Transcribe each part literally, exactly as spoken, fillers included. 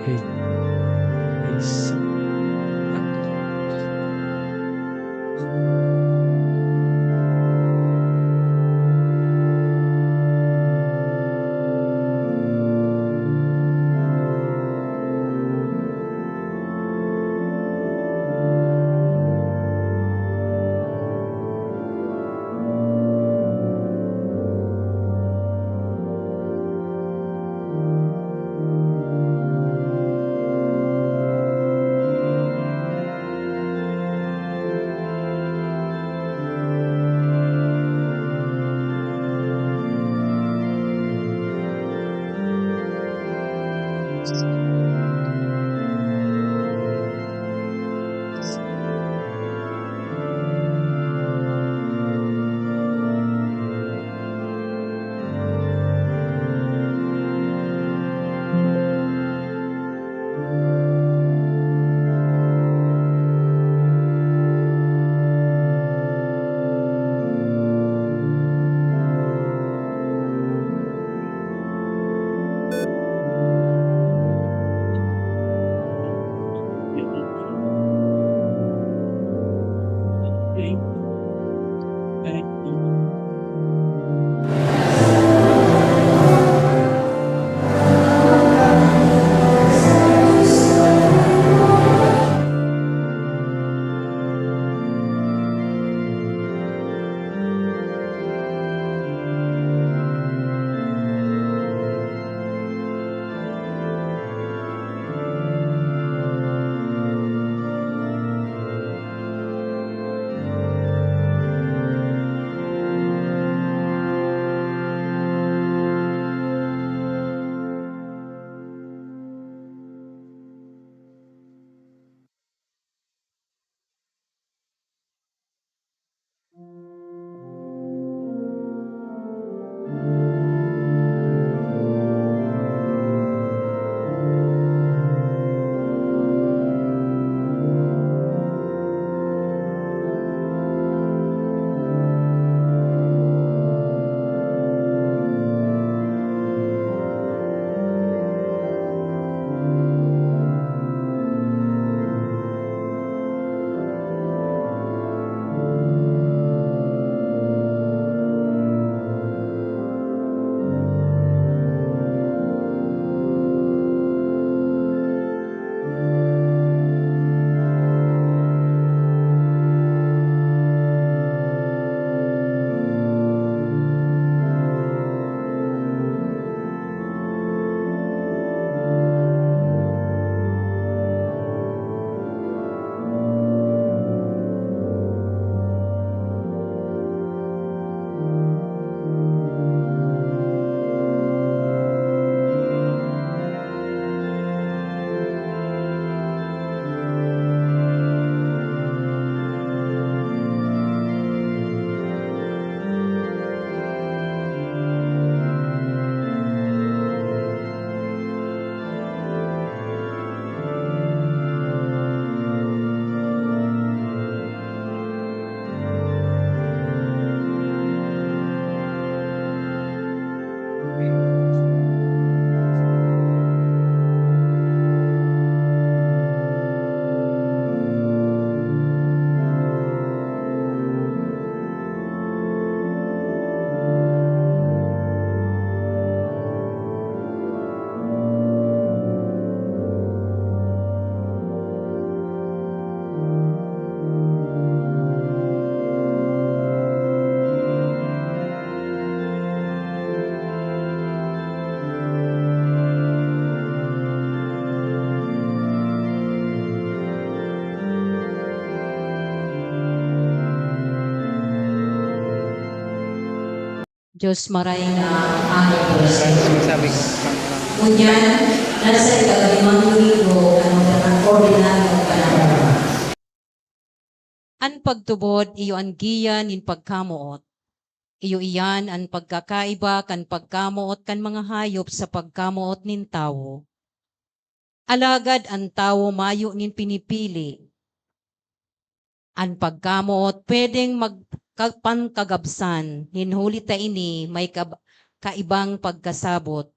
Hey. Hey, so. Dios maray na angel sa Sabi ko, Ngunyan, nasa ikalimang linggo kan ordinaryo panahon. An pagtubod iyo an giya nin pagkamoot. Iyo iyan an pagkakaiba kan pagkamoot kan mga hayop sa pagkamoot nin tawo. Alagad an tawo mayo nin pinipili. An pagkamoot pwedeng magka-, pankagabsan, nin huli ta ini may kab-, kaibang pagkasabot.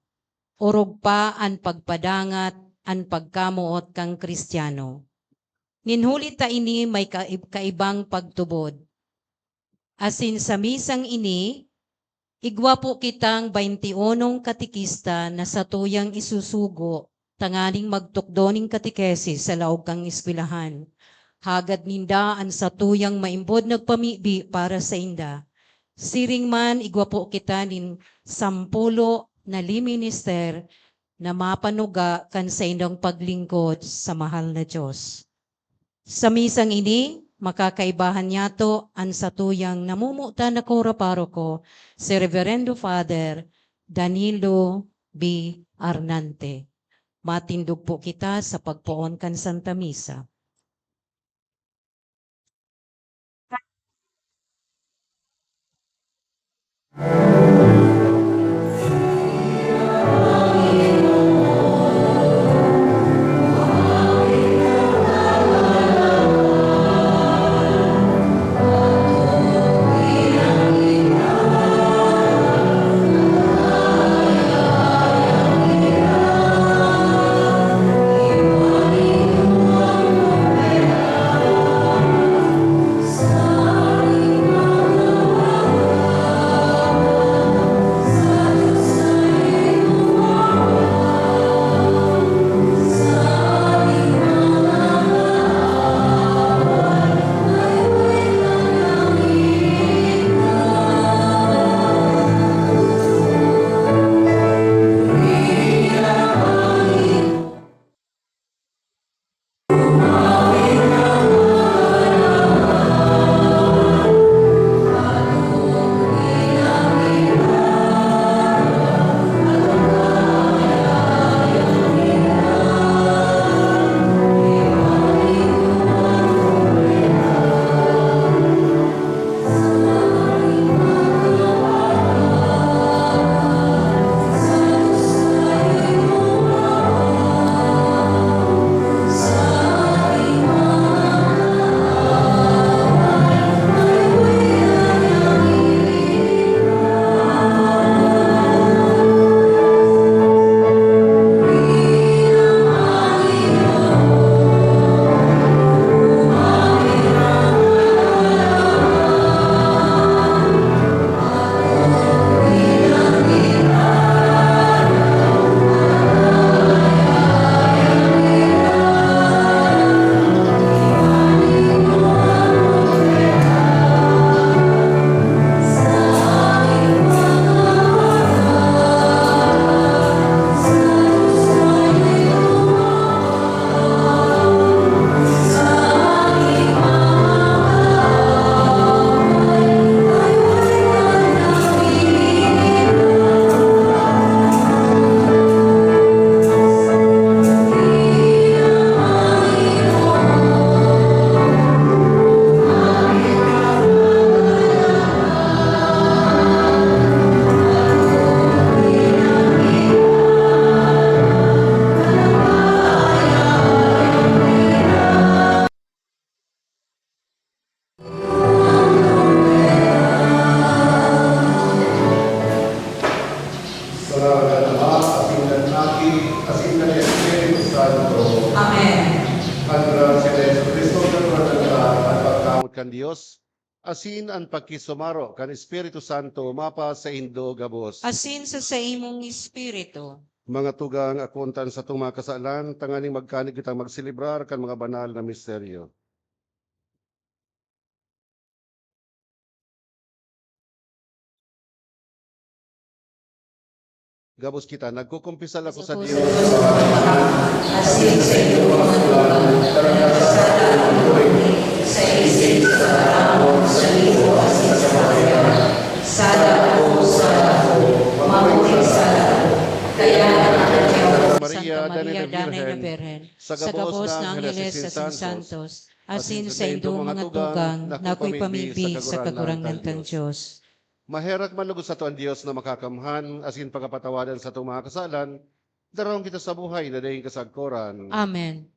Orog pa an pagpadangat, an pagkamoot kan Cristiano. Nin huli ta ini may kaib-, kaibang pagtubod. Asin sa misang ini, igwa po kitang baynti unong katekista na satuyang isusugo tanganing magtukdo nin katekesis sa laog kan eskwelahan. Hagad ninda an satuyang maimbod nagpamibi para sainda. Siring man, igwa po kita nin sampulo na liminister na mapanuga kan saindang paglingkod sa mahal na Dios. Sa misang ini, makakaibahan niyato an satuyang namomotan na kura paroko, si Reverendo Father Danilo B. Arnante. Matindog po kita sa pagpoon kan Santa Misa. Sa ngaran kan Ama, asin kan Aki, asin kan Espiritu Santo. Amen. An grasya ni Jesu-Cristo, kan Kagurangnan, an pagkamoot kan Dios, asin an pakisumaro kan Espiritu Santo mapasaindo gabos. Asin sa saimong espiritu. Mga tugang, akoon ta an satong mga kasalan, tanganing magkanig kitang magselebrar kan mga banal na misteryo. Gabos kita, nagkukumpisal ako sa Dios. Asin sa inyo mga tugang, sa isip, sa panahon, sa liko, asin sa pagkaya. Sala ako, sala ako, mabuting sala ako. Kaya nagkakatiyang ako sa Santa Maria, Danay na Birhen, sa gabos na angheles asin santos, asin sa indong mga tugang, na akoy pamibi sa Kagurangnan kan Dios. Maherak man logod sato an Dios na Makakamhan, asin pakapatawadan satong mga kasalan, darawon kita sa buhay na daing kasagkoran. Amen.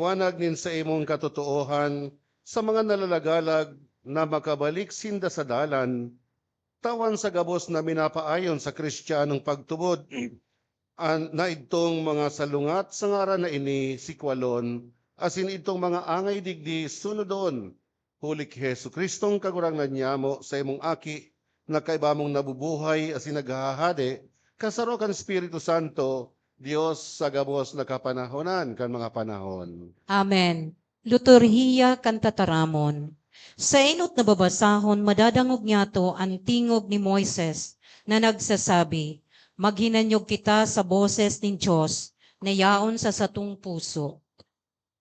liwanag nin saimong katotoohan sa mga nalalagalag na makabalik sinda sa dalan, tawan sa gabos na minapaayon sa Kristiyanong pagtubod, an, na idtong mga salungat sa ngaran na ini sikwalon, asin idtong mga angay digdi sunodon, huli ki Jesu-Cristong Kagurangnan nyamo, sa imong Aki, na kaiba mong nabubuhay asin naghahade, kasaro kan Espiritu Santo, Dios sa gabos na kapanahonan kan mga panahon. Amen. Liturhiya kan Tataramon. Sa enot na babasahon, madadangog nyato an tingog ni Moises na nagsasabi, "Maghinanyog kita sa boses nin Dios na yaon sa satong puso."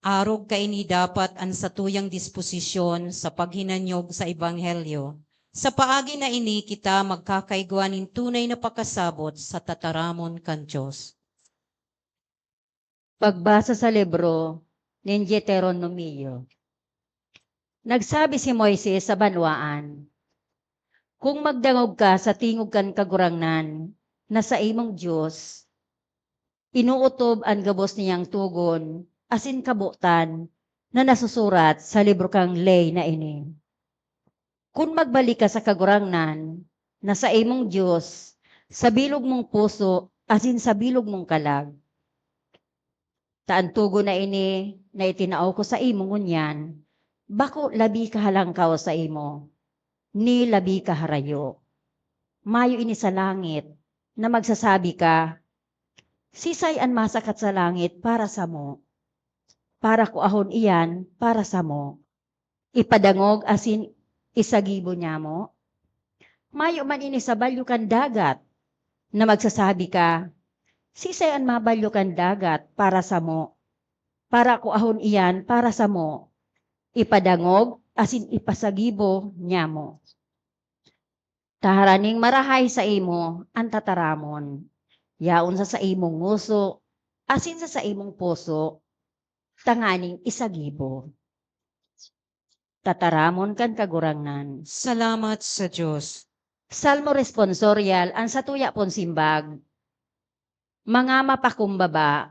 Arog kaini dapat an satuyang disposisyon sa paghinanyog sa ebanghelyo. Sa paagi na ini kita magkakaigwa nin tunay na pakasabot sa tataramon kan Dios. Pagbasa sa libro nin Deuteronomio. Nagsabi si Moises sa banwaan, "Kung magdangog ka sa tingog kan Kagurangnan na saimong Dios, inootob an gabos niyang togon asin kabotan na nasusurat sa libro kan ley na ini. Kun magbalik ka sa Kagurangnan na saimong Dios sa bilog mong puso asin sa bilog mong kalag, ta an togon na ini na itinao ko saimo ngunyan, bako labi kahalangkaw saimo, ni labi kaharayo. Mayo ini sa langit na magsasabi ka, 'Sisay an masakat sa langit para samo? Para kuahon iyan para samo, ipadangog asin isagibo nyamo.' Mayo man ini sa balyo kan dagat na magsasabi ka, 'Sisay an mabalyo kan dagat para samo? Para kuahon iyan para samo, ipadangog asin ipasagibo nyamo.' Ta haraning marahay saimo an tataramon, yaon sa saimong ngoso asin sa saimong puso, tanganing isagibo." Tataramon kan Kagurangnan. Salamat sa Dios. Salmo Responsorial, an satuya pon simbag, "Mga mapakumbaba,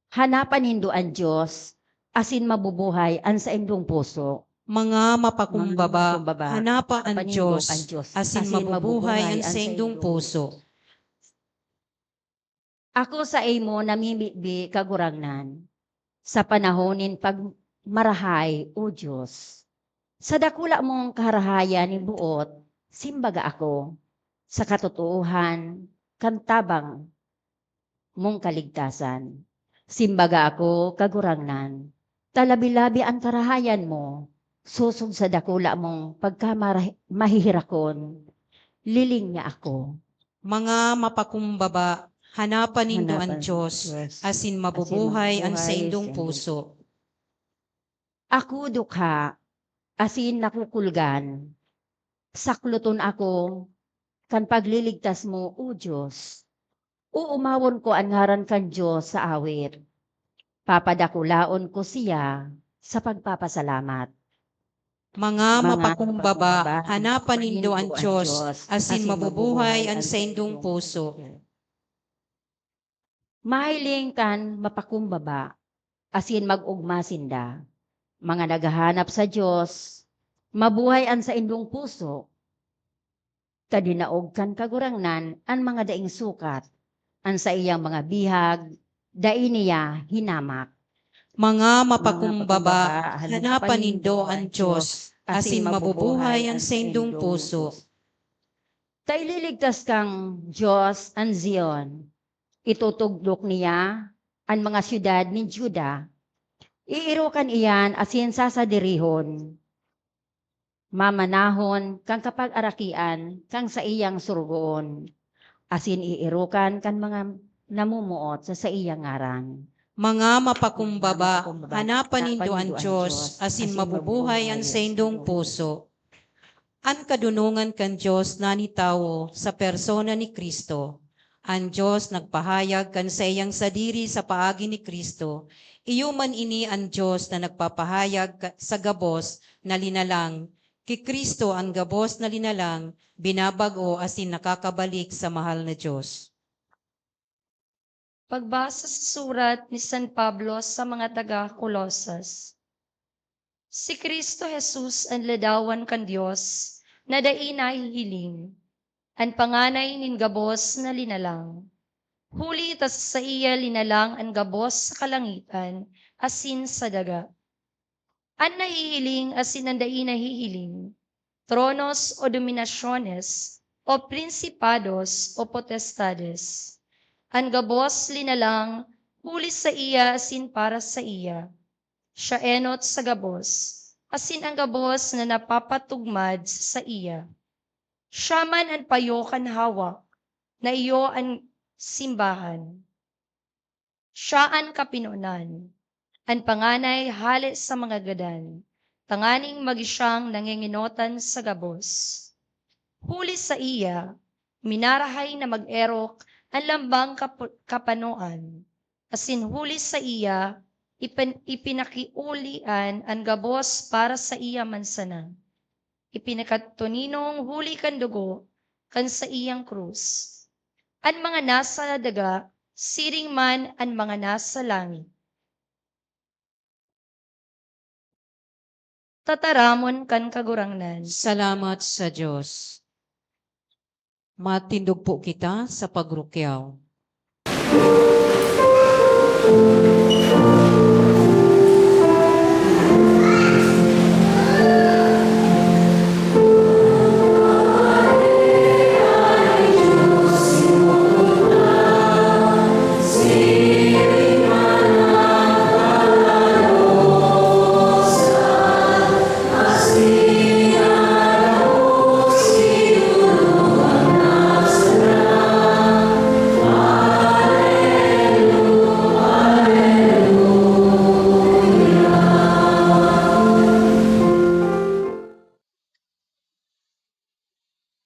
hanapan nindo an Dios, asin mabubuhay an saindong puso." Mga mapakumbaba, hanapan an Dios, asin mabubuhay an saindong puso. Ako saimo namimibi, Kagurangnan, sa panahon nin pagmarahay, O Dios. Sa dakula mong kaharahayan nin boot, simbaga ako, sa katotoohan kan tabang mong kaligtasan. Simbaga ako, Kagurangnan, ta labi-labi an karahayan mo, sosog sa dakula mong pagkamara-, mahihirakon, liling niya ako. Mga mapakumbaba, hanapan nindo an Dios, asin mabubuhay an saindong puso. Ako dukha, asin nakukulgan. Sakloton ako kan pagliligtas mo, O Dios. Uomawon ko an ngaran kan Dios sa awit. Papadakulaon ko siya sa pagpapasalamat. Mga mapakumbaba, hanapan nindo an Dios, asin mabubuhay an saindong puso. Mahiling kan mapakumbaba, asin mag-ogma sinda. Mga naghahanap sa Dios, mabuhay an saindong puso. Ta dinaog kan Kagurangnan an mga daing sukat, an saiyang mga bihag dai niya hinamak. Mga mapakumbaba, hanapan nindo an Dios, asin mabubuhay an saindong puso. Ta ililigtas kan Dios an Zion, itutugdok niya an mga syudad nin Juda. Iirokan iyan asin sasadirihon. Mamanahon kan kapagarakian kan saiyang sorogoon, asin iirokan kan mga namumuot sa saiyang ngaran. Mga mapakumbaba, hanapan nindo an Dios, asin mabubuhay an saindong puso. An kadonongan kan Dios nanitawo sa persona ni Cristo. An Dios nagpahayag kan saiyang sadiri sa paagi ni Cristo. Iyo man ini an Dios na nagpapahayag ka-, sa gabos na linalang. Ki Cristo an gabos na linalang, binabag-o asin nakakabalik sa mahal na Dios. Pagbasa sa surat ni San Pablo sa mga taga Colosas. Si Cristo Jesus an ladawan kan Dios na dai nahihiling, an panganay nin gabos na linalang. Huli ta sa saiya linalang an gabos sa kalangitan asin sa daga. An nahihiling asin an dai nahihiling, tronos o dominasyones, o prinsipados o potestades. An gabos linalang huli saiya asin para saiya. Siya enot sa gabos, asin an gabos na napapatugmad sa saiya. Siya man an payo kan hawak, na iyo an simbahan. Siya an kapinonan, an panganay hale sa mga gadan, tanganing magi siyang nangengenotan sa gabos. Huli saiya, minarahay na mag-erok an lambang kapu-, kapanoan, asin huli saiya, ipan-, ipinakiolian an gabos para saiya man sana. Ipinakatoninong huli kan dugo kan saiyang krus. An mga nasa daga, siring man an mga nasa langit. Tataramon kan Kagurangnan. Salamat sa Dios. Matindog po kita sa pagrukyaw.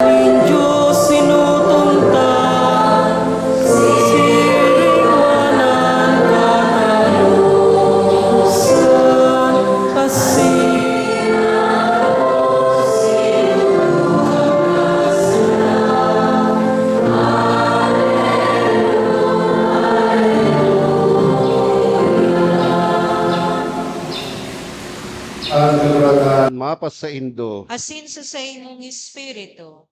An Dios sinutunta, siring man an katalusan, asin An Kagurangnan mapasaindo. Asin sa saimong espiritu.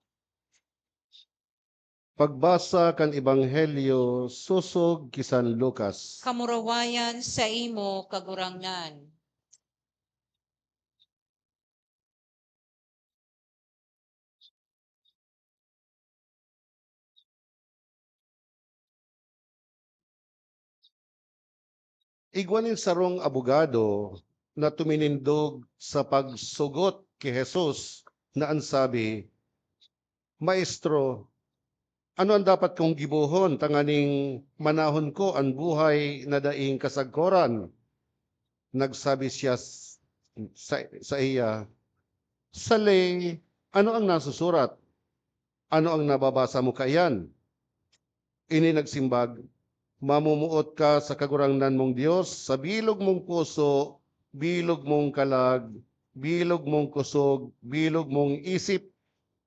Pagbasa kan Ebanghelyo sosog ki San Lucas. Kamurawayan saimo, Kagurangnan. Igwa nin sarong abogado na tuminindog sa pagsugot ki Jesus na an sabi, "Maestro, ano an dapat kong gibohon tanganing manahon ko an buhay na daing kasagkoran?" Nagsabi siya s-, sa, saiya, "Sa ley, ano ang nasusurat? Ano ang nababasa mo kaiyan?" Ini nagsimbag, "Mamumuot ka sa Kagurangnan mong Dios sa bilog mong puso, bilog mong kalag, bilog mong kusog, bilog mong isip,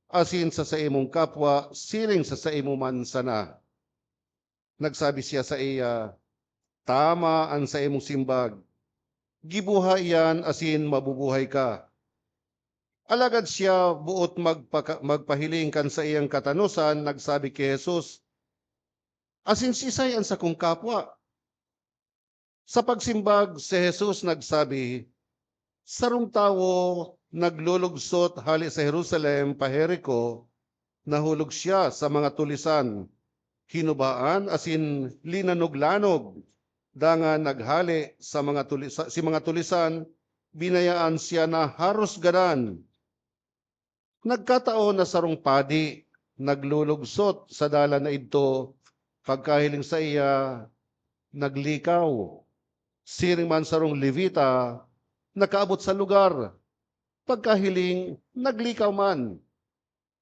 asin sa saimong kapwa siring sa saimo man sana." Nagsabi siya saiya, "Tama an saimong simbag. Giboha iyan asin mabubuhay ka." Alagad siya boot magpaka-, magpahiling kan saiyang katanosan, nagsabi ki Jesus, "Asin siisay an sakong kapwa?" Sa pagsimbag, si Jesus nagsabi, "Sarong tawo naglulugsot hale sa Jerusalem pa Jerico, nahulog siya sa mga tulisan, hinubaan asin linanog-lanog. Dangan naghale sa mga tulisa-, si mga tulisan, binayaan siya na harusgadan." Nagkataon na sarong padi naglulugsot sa dalan na idto, pagkahiling saiya, naglikaw. Siring man sarong Levita nakaabot sa lugar, pagkahiling, naglikaw man.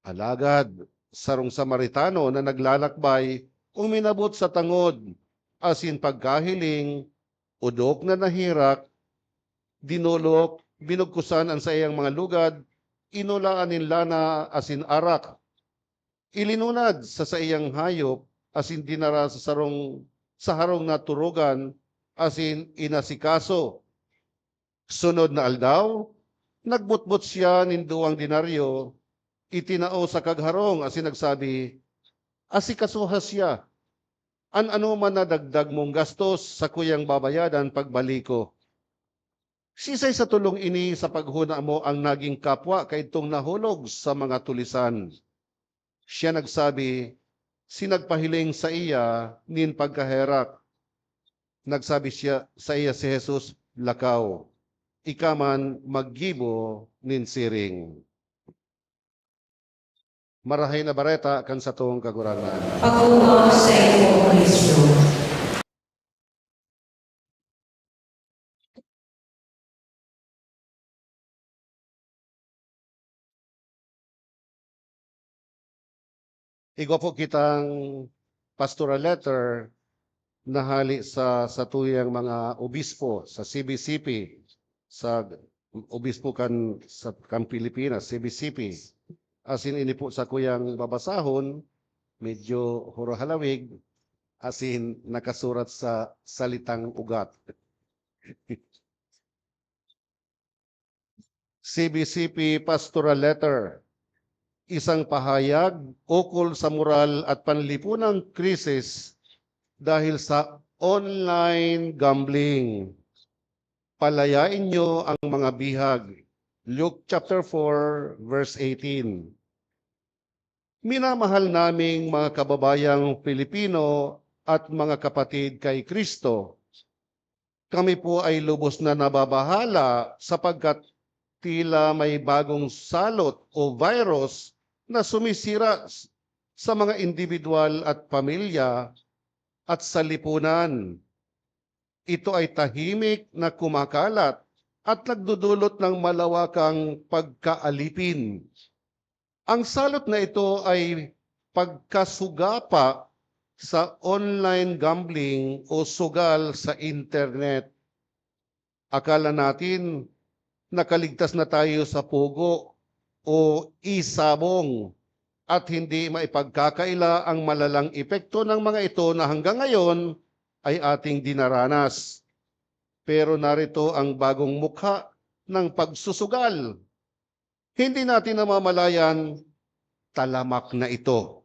Alagad sarong Samaritano na naglalakbay uminabot sa tangod, asin pagkahiling, odok na naherak, dinolok, binugkusan an saiyang mga lugad, inulaan nin lana asin arak. Ilinunad sa saiyang hayop asin dinara sa sarong sa harong na turugan asin inasikaso. Sunod na aldaw, nagbutbot siya nin duwang denaryo, itinao sa kagharong asin nagsabi, "Asikasuha siya. An anoman na dagdag mong gastos, sakuyang babayadan pagbalik ko." Sisay sa tolong ini sa paghona mo ang naging kapwa kaidtong nahulog sa mga tulisan? Siya nagsabi, "Sinagpahiling saiya nin pagkaherak." Nagsabi siya, saiya si Jesus, "Lakaw, ika man maggibo nin siring." Marahay na Bareta kan satong Kagurangnan. Pagkua sa imo, Kristo. Igwa po kitang pastoral letter na hale sa satuyang mga obispo sa C B C P, sa obispo kan, sa, kan Pilipinas, C B C P. Asin ini po sakuyang babasahon, medyo huro-halawig, asin nakasurat sa salitang ugat. C B C P Pastoral Letter, isang pahayag ukol sa moral at panlipunang krisis dahil sa online gambling. "Palayain niyo ang mga bihag." Luke chapter four, verse eighteen. Minamahal naming mga kababayang Pilipino at mga kapatid kay Kristo, kami po ay lubos na nababahala sapagkat tila may bagong salot o virus na sumisira s-, sa mga indibidwal at pamilya at sa lipunan. Ito ay tahimik na kumakalat at nagdudulot ng malawakang pagkaalipin. Ang salot na ito ay pagkasugapa sa online gambling o sugal sa internet. Akala natin nakaligtas na tayo sa pugo o isabong at hindi maipagkakaila ang malalang epekto ng mga ito na hanggang ngayon ay ating dinaranas. Pero narito ang bagong mukha ng pagsusugal. Hindi natin namamalayan, talamak na ito.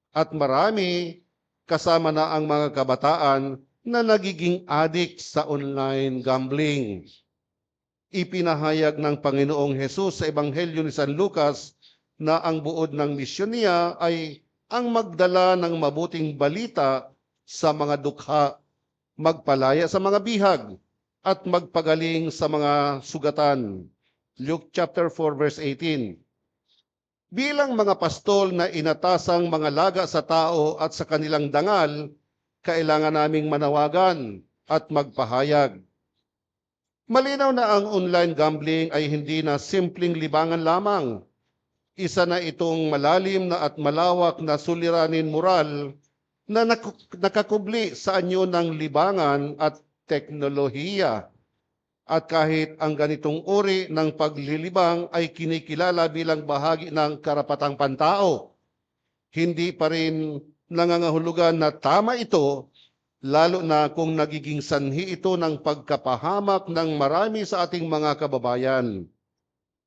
At marami, kasama na ang mga kabataan, na nagiging adik sa online gambling. Ipinahayag ng Panginoong Hesus sa Ebanghelyo ni San Lucas na ang buod ng misyon niya ay ang magdala ng mabuting balita sa mga dukha, magpalaya sa mga bihag, at magpagaling sa mga sugatan. Luke chapter four, verse eighteen. Bilang mga pastol na inatasang mangalaga sa tao at sa kanilang dangal, kailangan naming manawagan at magpahayag. Malinaw na ang online gambling ay hindi na simpleng libangan lamang. Isa na itong malalim na at malawak na suliranin moral na naku-, nakakubli sa anyo ng libangan at teknolohiya. At kahit ang ganitong uri ng paglilibang ay kinikilala bilang bahagi ng karapatang pantao, hindi pa rin nangangahulugan na tama ito, lalo na kung nagiging sanhi ito ng pagkapahamak ng marami sa ating mga kababayan.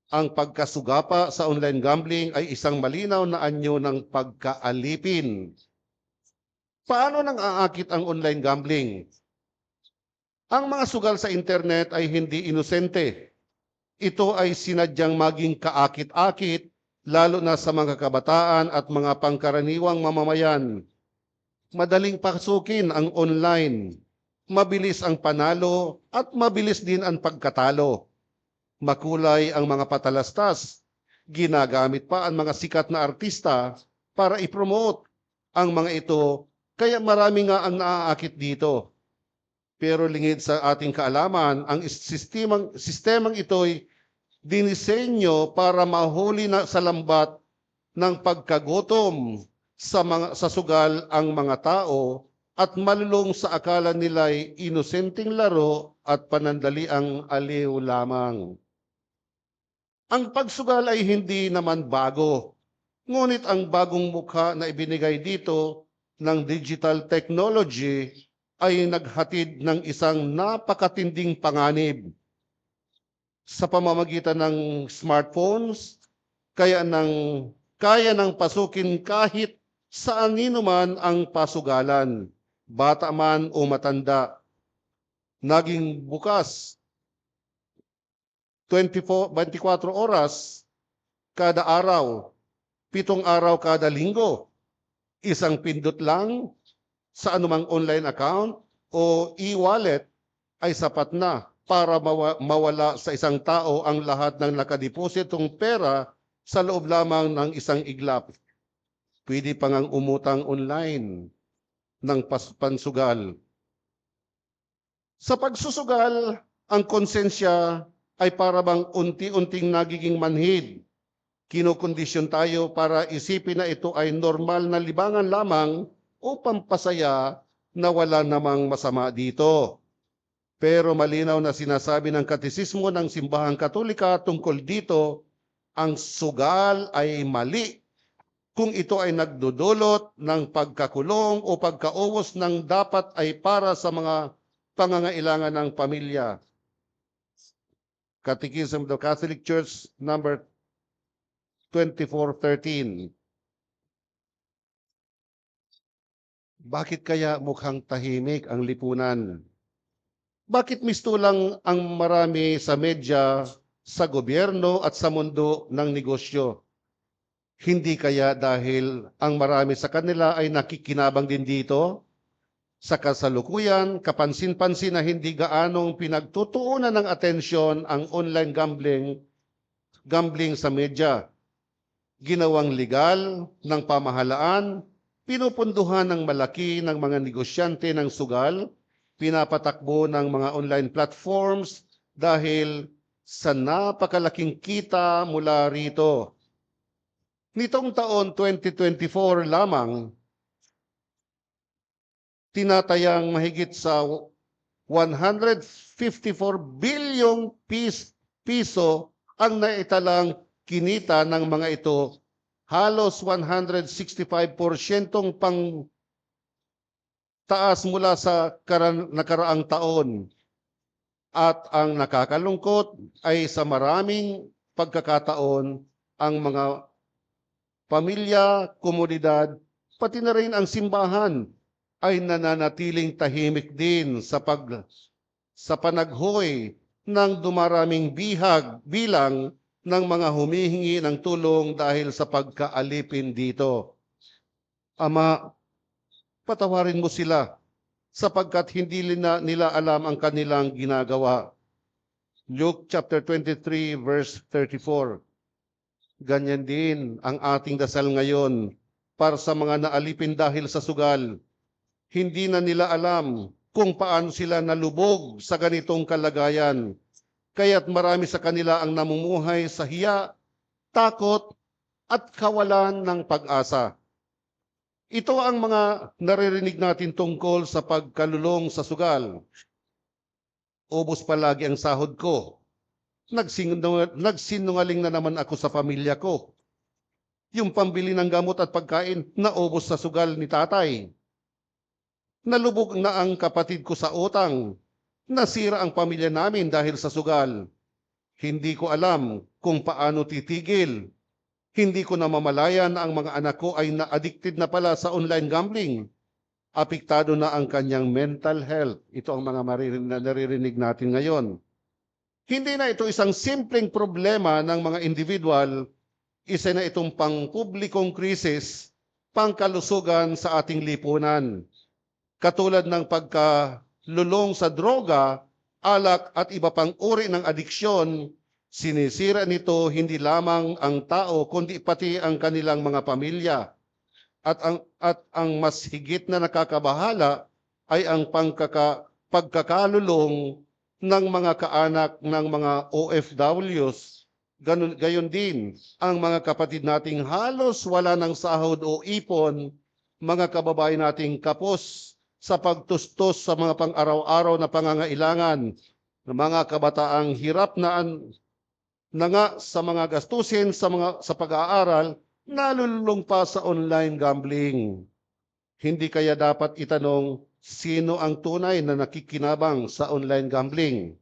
Ang pagkasugapa sa online gambling ay isang malinaw na anyo ng pagkaalipin. Paano nang-aakit ang online gambling? Ang mga sugal sa internet ay hindi inosente. Ito ay sinadyang maging kaakit-akit, lalo na sa mga kabataan at mga pangkaraniwang mamamayan. Madaling pasukin ang online. Mabilis ang panalo at mabilis din ang pagkatalo. Makulay ang mga patalastas. Ginagamit pa ang mga sikat na artista para i-promote ang mga ito, kaya marami nga ang naaakit dito. Pero lingid sa ating kaalaman, ang is-, sistemang, sistemang ito'y dinisenyo para mahuli na sa lambat ng pagkagutom sa mga, sa sugal ang mga tao at malulong sa akala nila'y inosenteng laro at panandaliang aliw lamang. Ang pagsugal ay hindi naman bago, ngunit ang bagong mukha na ibinigay dito ng digital technology ay naghatid ng isang napakatinding panganib. Sa pamamagitan ng smartphones, kaya nang, kaya nang pasukin kahit saan ninuman ang pasugalan, bata man o matanda. Naging bukas twenty-four, twenty-four oras kada araw, pitong araw kada linggo. Isang pindot lang sa anumang online account o e-wallet ay sapat na para mawa-, mawala sa isang tao ang lahat ng nakadepositong pera sa loob lamang ng isang iglap. Pwede pa ngang umutang online ng pas-, pansugal. Sa pagsusugal, ang konsensya ay para bang unti-unting nagiging manhid. Kinokondisyon tayo para isipin na ito ay normal na libangan lamang o pampasaya na wala namang masama dito. Pero malinaw na sinasabi ng Katesismo ng Simbahang Katolika tungkol dito, ang sugal ay mali kung ito ay nagdudulot ng pagkakulong o pagkaubos ng dapat ay para sa mga pangangailangan ng pamilya. Catechism of the Catholic Church, number twenty-four thirteen. Bakit kaya mukhang tahimik ang lipunan? Bakit mistulang ang marami sa media, sa gobyerno at sa mundo ng negosyo? Hindi kaya dahil ang marami sa kanila ay nakikinabang din dito? Sa kasalukuyan, kapansin-pansin na hindi gaanong pinagtutuunan ng atensyon ang online gambling, gambling sa media. Ginawang legal ng pamahalaan, pinupunduhan ng malaki ng mga negosyante ng sugal, pinapatakbo ng mga online platforms dahil sa napakalaking kita mula rito. Nitong taon twenty twenty-four lamang, tinatayang mahigit sa one hundred fifty-four bilyong pis-, piso ang naitalang kinita ng mga ito, halos one hundred sixty-five porsyentong pang taas mula sa karan-, nakaraang taon. At ang nakakalungkot ay sa maraming pagkakataon, ang mga pamilya, komunidad, pati na rin ang simbahan ay nananatiling tahimik din sa pag-, sa panaghoy ng dumaraming bihag bilang ng mga humihingi ng tulong dahil sa pagkaalipin dito. Ama, patawarin mo sila, sapagkat hindi lina-, nila alam ang kanilang ginagawa. Luke chapter twenty-three, verse thirty-four. Ganyan din ang ating dasal ngayon para sa mga naalipin dahil sa sugal. Hindi na nila alam kung paano sila nalubog sa ganitong kalagayan. Kaya't marami sa kanila ang namumuhay sa hiya, takot, at kawalan ng pag-asa. Ito ang mga naririnig natin tungkol sa pagkalulong sa sugal. "Ubos palagi ang sahod ko. Nagsin-, nagsinungaling na naman ako sa pamilya ko. Yung pambili ng gamot at pagkain, naubos sa sugal ni tatay. Nalubog na ang kapatid ko sa utang. Nasira ang pamilya namin dahil sa sugal. Hindi ko alam kung paano titigil. Hindi ko namamalayan na ang mga anak ko ay na-addicted na pala sa online gambling. Apektado na ang kanyang mental health." Ito ang mga maririnig na naririnig natin ngayon. Hindi na ito isang simpleng problema ng mga individual, isa na itong pangpublikong krisis, pangkalusugan sa ating lipunan. Katulad ng pagkalulong sa droga, alak at iba pang uri ng adiksyon, sinisira nito hindi lamang ang tao kundi pati ang kanilang mga pamilya. At ang, at ang mas higit na nakakabahala ay ang pangkaka-, pagkakalulong ng mga kaanak ng mga O F Ws. Ganun, gayon din, ang mga kapatid nating halos wala ng sahod o ipon, mga kababayan nating kapos sa pagtustos sa mga pang-araw-araw na pangangailangan, mga kabataang hirap na an-, na nga sa mga gastusin sa mga, sa pag-aaral, nalululong pa sa online gambling. Hindi kaya dapat itanong, sino ang tunay na nakikinabang sa online gambling.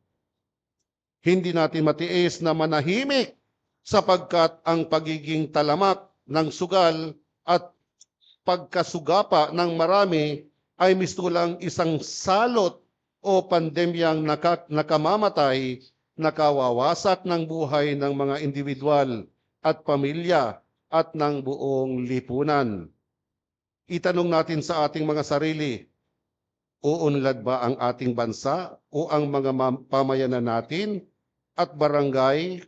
Hindi natin matiis na manahimik sapagkat ang pagiging talamak ng sugal at pagkasugapa ng marami ay mistulang isang salot o pandemyang naka-, nakamamatay, nakawawasak ng buhay ng mga individual at pamilya at ng buong lipunan. Itanong natin sa ating mga sarili, uunlad ba ang ating bansa o ang mga mam-, pamayanan natin at barangay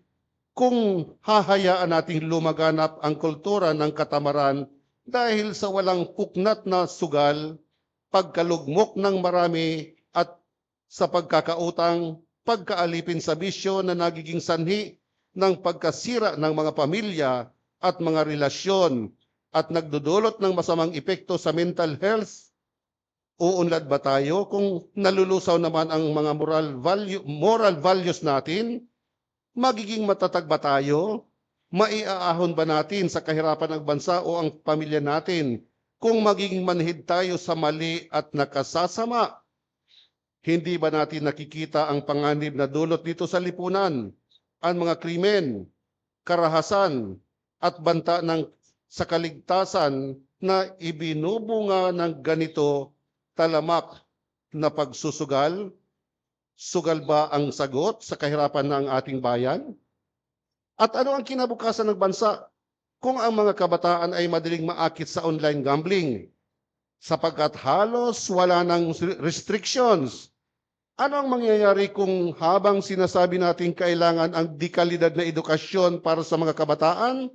kung hahayaan nating lumaganap ang kultura ng katamaran dahil sa walang puknat na sugal, pagkalugmok ng marami at sa pagkakautang, pagkaalipin sa bisyo na nagiging sanhi ng pagkasira ng mga pamilya at mga relasyon at nagdudulot ng masamang epekto sa mental health? Uunlad ba tayo kung nalulusaw naman ang mga moral value, moral values natin? Magiging matatag ba tayo? Maiaahon ba natin sa kahirapan ang bansa o ang pamilya natin kung magiging manhid tayo sa mali at nakasasama? Hindi ba natin nakikita ang panganib na dulot nito sa lipunan? Ang mga krimen, karahasan, at banta ng, sa kaligtasan na ibinubunga ng ganito talamak na pagsusugal? Sugal ba ang sagot sa kahirapan na ang ating bayan? At ano ang kinabukasan ng bansa kung ang mga kabataan ay madaling maakit sa online gambling? Sapagkat halos wala nang restrictions. Ano ang mangyayari kung habang sinasabi natin kailangan ang dekalidad na edukasyon para sa mga kabataan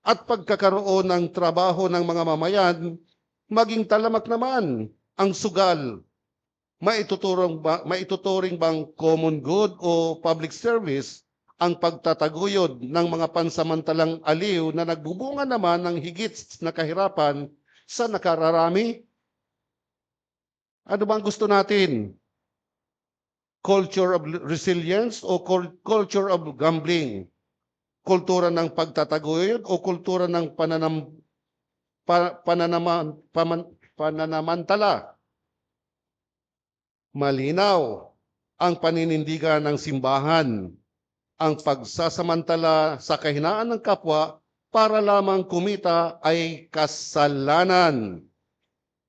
at pagkakaroon ng trabaho ng mga mamayan, maging talamak naman ang sugal? Maituturong ba, maituturing bang common good o public service ang pagtataguyod ng mga pansamantalang aliw na nagbubunga naman ng higit na kahirapan sa nakararami? Ano bang gusto natin? Culture of resilience o cul-, culture of gambling? Kultura ng pagtataguyod o kultura ng pananam-, pa-, pananaman-, paman-, pananamantala? Malinaw ang paninindigan ng simbahan, ang pagsasamantala sa kahinaan ng kapwa para lamang kumita ay kasalanan.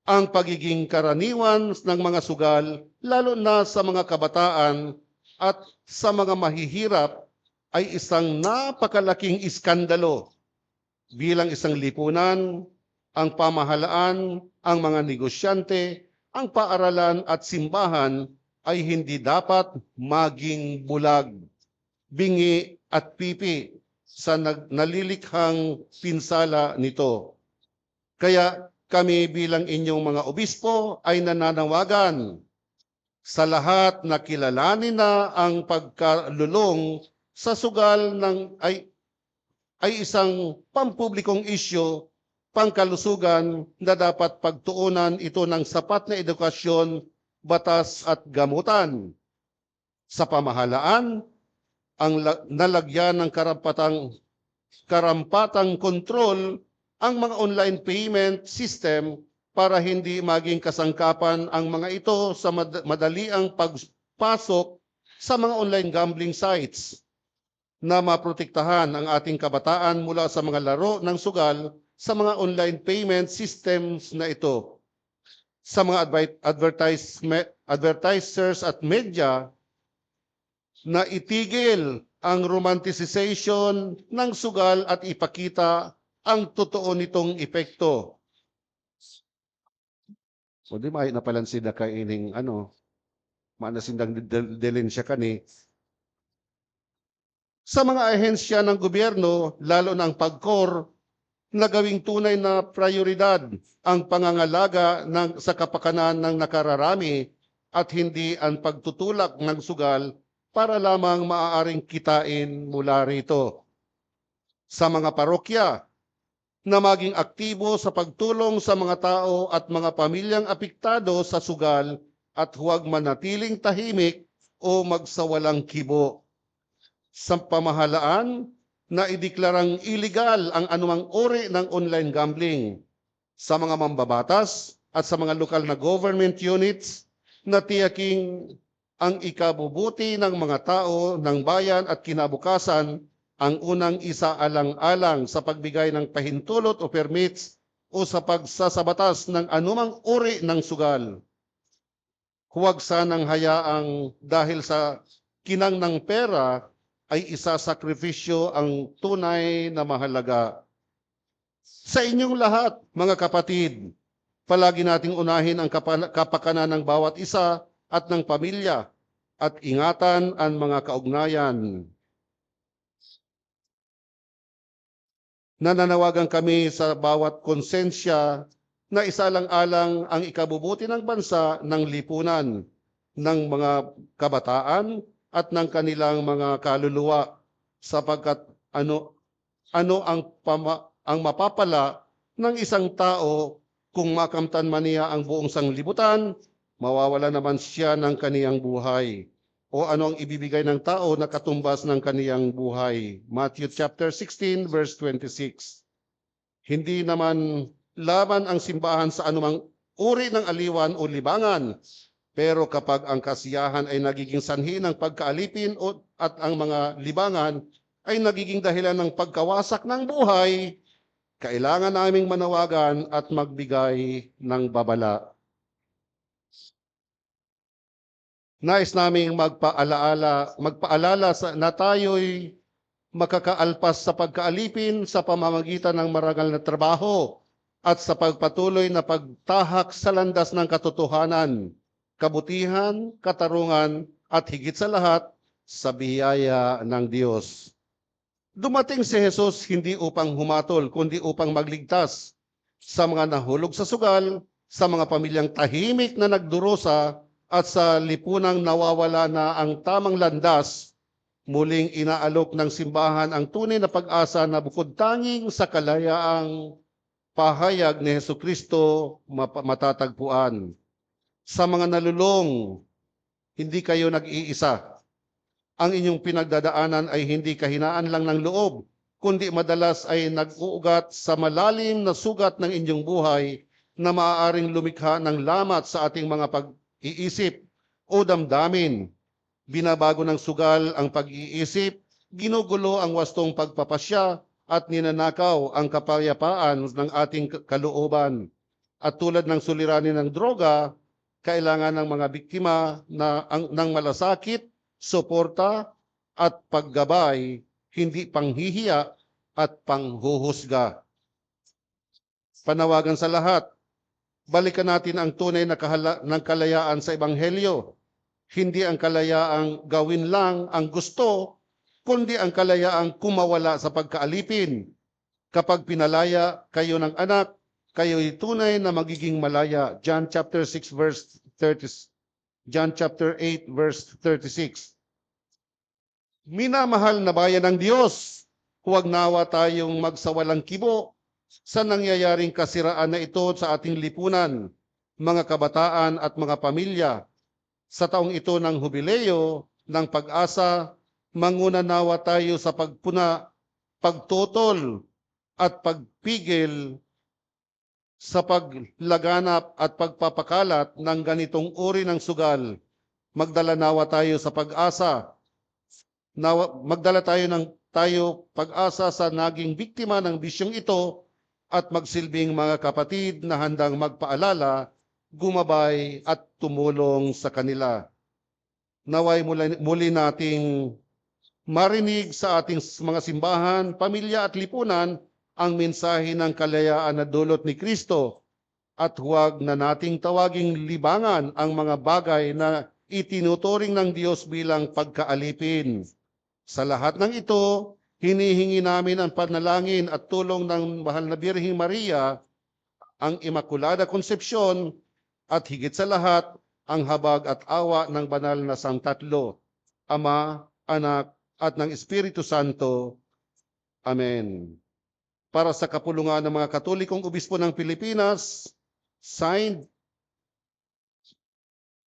Ang pagiging karaniwan ng mga sugal, lalo na sa mga kabataan at sa mga mahihirap, ay isang napakalaking iskandalo. Bilang isang lipunan, ang pamahalaan, ang mga negosyante, ang paaralan at simbahan ay hindi dapat maging bulag, bingi at pipi sa nag-, nalilikhang pinsala nito. Kaya kami bilang inyong mga obispo ay nananawagan sa lahat na kilalanin na ang pagkalulong sa sugal ng ay, ay isang pampublikong isyu, pangkalusugan na dapat pagtuunan ito ng sapat na edukasyon, batas at gamutan. Sa pamahalaan, ang la-, nalagyan ng karampatang, karampatang kontrol ang mga online payment system para hindi maging kasangkapan ang mga ito sa mad-, madaliang pagpasok sa mga online gambling sites. Na maprotektahan ang ating kabataan mula sa mga laro ng sugal sa mga online payment systems na ito. Sa mga advi-, advertiseme-, advertisers at media na itigil ang romanticization ng sugal at ipakita ang totoo nitong epekto. So, di mayo na palan sinda kaining, ano, mayo na sindang del-, delensya kani. Sa mga ahensya ng gobyerno, lalo na ang PAGCOR, na gawing tunay na prayoridad ang pangangalaga ng, sa kapakanan ng nakararami at hindi ang pagtutulak ng sugal para lamang maaaring kitain mula rito. Sa mga parokya, na maging aktibo sa pagtulong sa mga tao at mga pamilyang apektado sa sugal at huwag manatiling tahimik o magsawalang kibo. Sa pamahalaan na ideklarang iligal ang anumang uri ng online gambling. Sa mga mambabatas, at sa mga lokal na government units na tiyaking ang ikabubuti ng mga tao ng bayan at kinabukasan ang unang isaalang-alang sa pagbigay ng pahintulot o permits o sa pagsasabatas ng anumang uri ng sugal. Huwag sanang hayaang dahil sa kinang ng pera ay isasakripisyo ang tunay na mahalaga. Sa inyong lahat, mga kapatid, palagi nating unahin ang kapal- kapakanan ng bawat isa at ng pamilya at ingatan ang mga kaugnayan. Nananawagan kami sa bawat konsensya na isalang-alang ang ikabubuti ng bansa, ng lipunan, ng mga kabataan at ng kanilang mga kaluluwa, sapagkat ano ano ang pama- ang mapapala ng isang tao kung makamtan man niya ang buong sanglibutan, mawawala naman siya ng kaniyang buhay. O ano ang ibibigay ng tao na katumbas ng kaniyang buhay? Matthew chapter sixteen, verse twenty-six. Hindi naman laban ang simbahan sa anumang uri ng aliwan o libangan, pero kapag ang kasiyahan ay nagiging sanhi ng pagkaalipin o, at ang mga libangan ay nagiging dahilan ng pagkawasak ng buhay, kailangan naming manawagan at magbigay ng babala. Nais naming magpaalaala, magpaalala sa, na tayo'y makakaalpas sa pagkaalipin sa pamamagitan ng marangal na trabaho at sa pagpatuloy na pagtahak sa landas ng katotohanan, kabutihan, katarungan, at higit sa lahat, sa biyaya ng Diyos. Dumating si Jesus hindi upang humatol, kundi upang magligtas sa mga nahulog sa sugal, sa mga pamilyang tahimik na nagdurusa, at sa lipunang nawawala na ang tamang landas. Muling inaalok ng simbahan ang tunay na pag-asa na bukod tanging sa kalayaang pahayag ni Jesu-Cristo mapa- matatagpuan. Sa mga nalulong, hindi kayo nag-iisa. Ang inyong pinagdadaanan ay hindi kahinaan lang ng loob, kundi madalas ay nag-uugat sa malalim na sugat ng inyong buhay na maaaring lumikha ng lamat sa ating mga pag-iisip o damdamin. Binabago ng sugal ang pag-iisip, ginugulo ang wastong pagpapasya, at ninanakaw ang kapayapaan ng ating ka- kalooban. At tulad ng suliranin ng droga, kailangan ng mga biktima na ang, ng malasakit, suporta, at paggabay, hindi panghihiya at panghuhusga. Panawagan sa lahat, balikan natin ang tunay na kahala- ng kalayaan sa Ebanghelyo. Hindi ang kalayaang gawin lang ang gusto, kundi ang kalayaang kumawala sa pagkaalipin. Kapag pinalaya kayo ng Anak, kayo'y tunay na magiging malaya. John chapter six verse thirty, John chapter eight verse thirty-six. Minamahal na bayan ng Diyos, huwag nawa tayong magsawalang kibo sa nangyayaring kasiraan na ito sa ating lipunan, mga kabataan at mga pamilya. Sa taong ito ng Hubileo ng Pag-asa, manguna nawa tayo sa pagpuna, pagtutol, at pagpigil sa paglaganap at pagpapakalat ng ganitong uri ng sugal. Magdala nawa tayo sa pag-asa. Nawa, magdala tayo ng tayo pag-asa sa naging biktima ng bisyong ito at magsilbing mga kapatid na handang magpaalala, gumabay at tumulong sa kanila. Naway muli, muli nating marinig sa ating s- mga simbahan, pamilya at lipunan ang mensahe ng kalayaan na dulot ni Kristo, at huwag na nating tawaging libangan ang mga bagay na itinuturing ng Diyos bilang pagkaalipin. Sa lahat ng ito, hinihingi namin ang panalangin at tulong ng Mahal na Birheng Maria, ang Imakulada Konsepsyon, at higit sa lahat, ang habag at awa ng banal na Sangtatlo, Ama, Anak, at ng Espiritu Santo. Amen. Para sa kapulungan ng mga Katolikong Obispo ng Pilipinas, signed,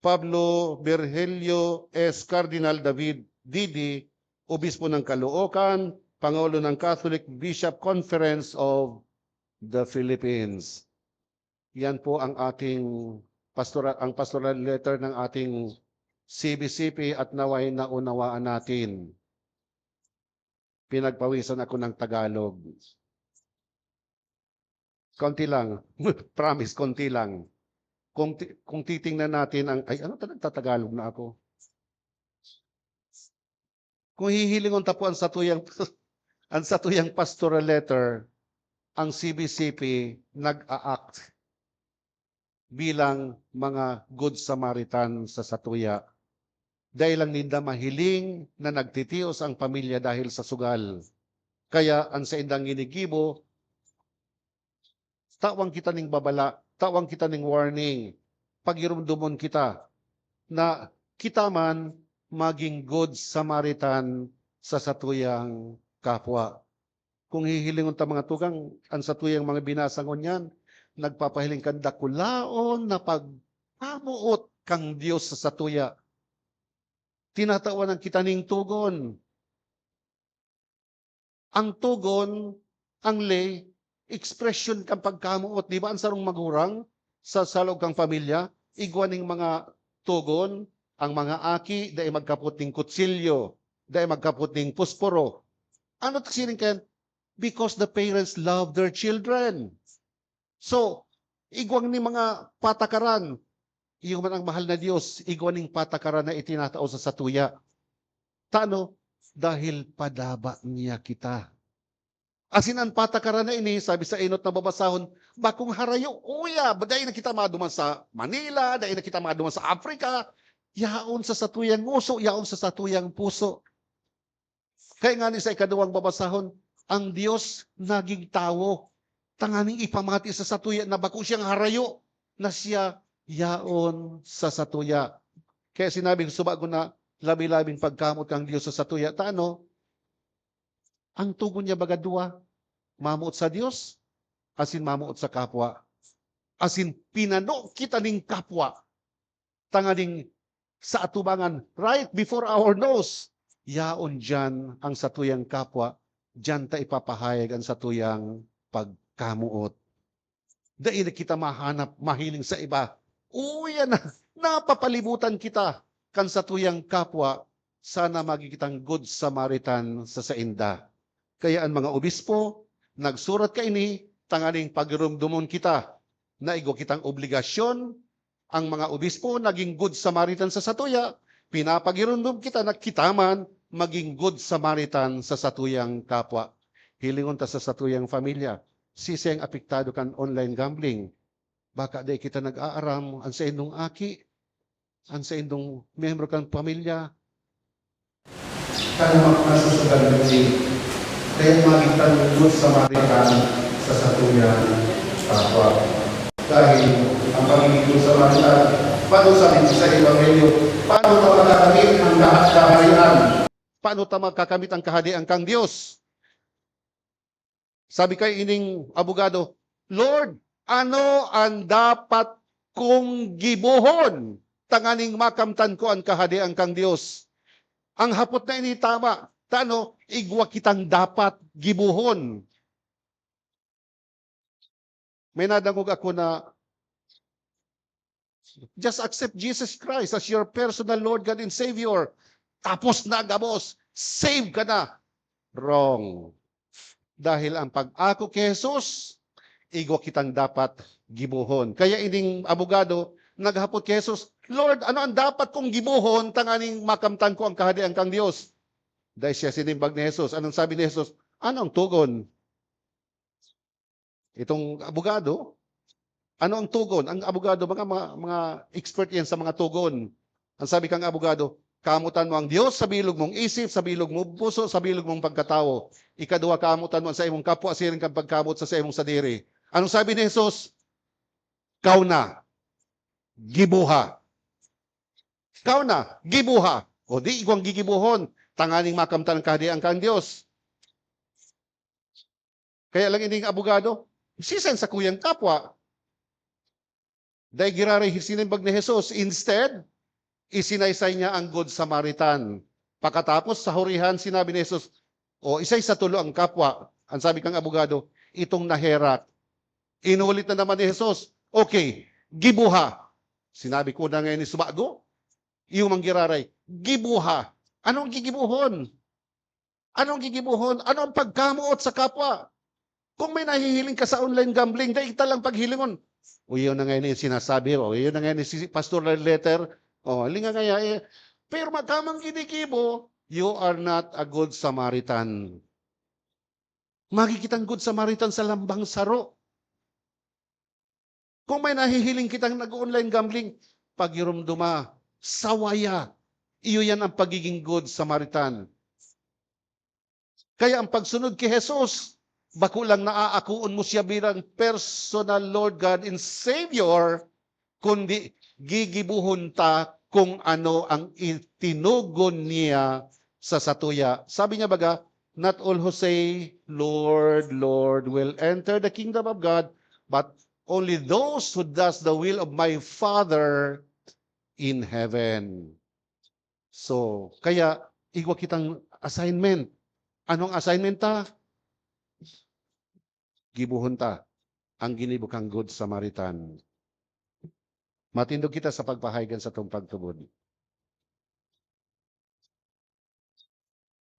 Pablo Virgilio S. Cardinal David Didi, Obispo ng Caloocan, Pangulo ng Catholic Bishop Conference of the Philippines. Yan po ang ating pastora-, ang pastoral letter ng ating C B C P at nawa'y naunawaan natin. Pinagpawisan ako ng Tagalog. Konti lang. Promise, konti lang. Kung ti-, kung titingnan natin ang, ay, ano talaga, nagtatagalog na ako. Kung hihilingon ta po ang satuyang, ang satuyang pastoral letter, ang C B C P nag-a-act bilang mga Good Samaritan sa satuya. Dai lang ninda mahiling na nagtitios ang pamilya dahil sa sugal. Kaya ang saindang ginigibo, tawan kita ning babala, tawan kita ning warning, pagirumdomon kita na kita man maging Good Samaritan sa satuyang kapwa. Kung hihilingon ta, mga tugang, an satuyang mga binasa ngunyan, nagpapahiling kan dakulaon na pagkamoot kan Dios sa satuya. Tinatawanan kita ning togon. Ang togon, ang ley, ekspresyon kan pagkamoot. Di ba, ang sarong magurang sa, sa laog kan pamilya, igwa ning mga togon, ang mga aki, dai magkapot ning kutsilyo, dai magkapot ning posporo. Ano ta siring kan? Because the parents love their children. So, igwa ning mga patakaran. Iyo man ang mahal na Dios, igwa ning patakaran na itinatao sa satuya. Tano? Dahil padaba niya kita. Asin an patakaran na ini, sabi sa enot na babasahon, bakong harayo, uya, dai na kita maduman sa Manila, dai na kita maduman sa Africa, yaon sa satuyang ngoso, yaon sa satuyang puso. Kaya ngani sa ikaduwang babasahon, ang Dios naging tawo, tanganing ipamati sa satuya na bako siyang harayo, na siya yaon sa satuya. Kaya sinabi ko, suba ko na labi-labing pagkamot kang Dios sa satuya. Tano? Ang tugon niya baga duwa, mamoot sa Dios, asin mamoot sa kapwa. Asin pinano kita ning kapwa, tanganing sa atubangan, right before our nose, yaon diyan ang satuyang kapwa, diyan ta ipapahayag ang satuyang pagkamoot. Dai na kita mahanap, mahiling sa iba. Uya na, napapalibutan kita kan satuyang kapwa, sana magin kitang Good Samaritan sa sainda. Kaya an mga obispo, nagsurat kaini tanganing pagirumdomon kita na igwa kitang obligasyon. Ang mga obispo naging Good Samaritan sa satuya, pinapagirumdom kita na kita man maging Good Samaritan sa satuyang kapwa. Hilingon ta sa satuyang pamilya, siisay an apektado kan online gambling? Baka dai kita nag-aaram, an saindong aki, an saindong miyembro kan pamilya. Kan mga nasusugal na ini, kaya magin tang Good Samaritan sa satuyang kapwa. Dahil ang pagiging Good Samaritan, paano sa atin sa Ebanghelyo, paano ta makakamit ang kaha-, kaharian? Paano ta makakamit ang kahadian kang Dios? Sabi kaining abogado, "Lord, ano an dapat kong gibohon tanganing makamtan ko an Kahadean kan Dios?" Ang hapot na ini tama. Tano, igwa kitang dapat gibohon. May nadangog ako na, "Just accept Jesus Christ as your personal Lord, God, and Savior. Tapos na gabos. Save ka na." Wrong. Dahil ang pag-ako ki Jesus, igwa kitang dapat gibohon. Kaya ining abogado naghapot ki Jesus, "Lord, ano ang dapat kong gibohon tanganing makamtan ko ang Kahadean kan Dios?" Dai siya sinimbag ni Jesus. Anong sabi ni Jesus? "Ano ang togon?" Itong abogado, ano ang togon? Ang abogado, mga, mga, mga expert yan sa mga togon. Ang sabi kang abogado, "Kamotan mo ang Dios sa bilog mong isip, sa bilog mong puso, sa bilog mong pagkatawo. Ikaduwa, kamotan mo sa imong kapwa siring kang pagkamot sa, sa imong sadiri." Anong sabi ni Jesus? "Kaw na, gibuha. Kaw na, gibuha." O di, igwang gigibuhon, tanganing makamtan ang Kahadean kan Dios. Kaya lang ining abogado, siisay an sakuyang kapwa? Dai giraray sinimbag ni Jesus. Instead, isinaysay niya ang Good Samaritan. Pakatapos, sa hurihan, sinabi ni Jesus, "O, isay sa tulo ang kapwa." Ang sabi kang abogado, "Itong naherak." Inulit na naman ni Jesus, Okay, gibuha. Sinabi ko na ngayon ni Subago, iyo mang giraray, gibuha. Anong gigibuhon? Anong gigibuhon? Ano ang pagkamoot sa kapwa? Kung may nahihiling ka sa online gambling, dai ta lang paghilingon. O, yun na ngayon yung sinasabi, o, yun na ngayon yung si Pastor Letter. O, linga nga, eh. Pero magkamang ginigibo, you are not a good Samaritan. Magigitang good Samaritan sa lambang saro. Kung may nahihiling kitang nag-online gambling, pagirumduma, sawaya. Iyo yan ang pagiging good Samaritan. Kaya ang pagsunod ki Jesus, bako lang naaakoon mo siya bilang personal Lord God and Savior, kundi gigibuhon ta kung ano ang itinugon niya sa satuya. Sabi niya baga, "Not all who say, 'Lord, Lord,' will enter the kingdom of God, but only those who does the will of my Father in heaven." So, kaya igwa kitang assignment. Anong assignment ta? Gibuhon ta ang ginibo kang Good Samaritan. Matindog kita sa pagpahayag kan satong pagtubod.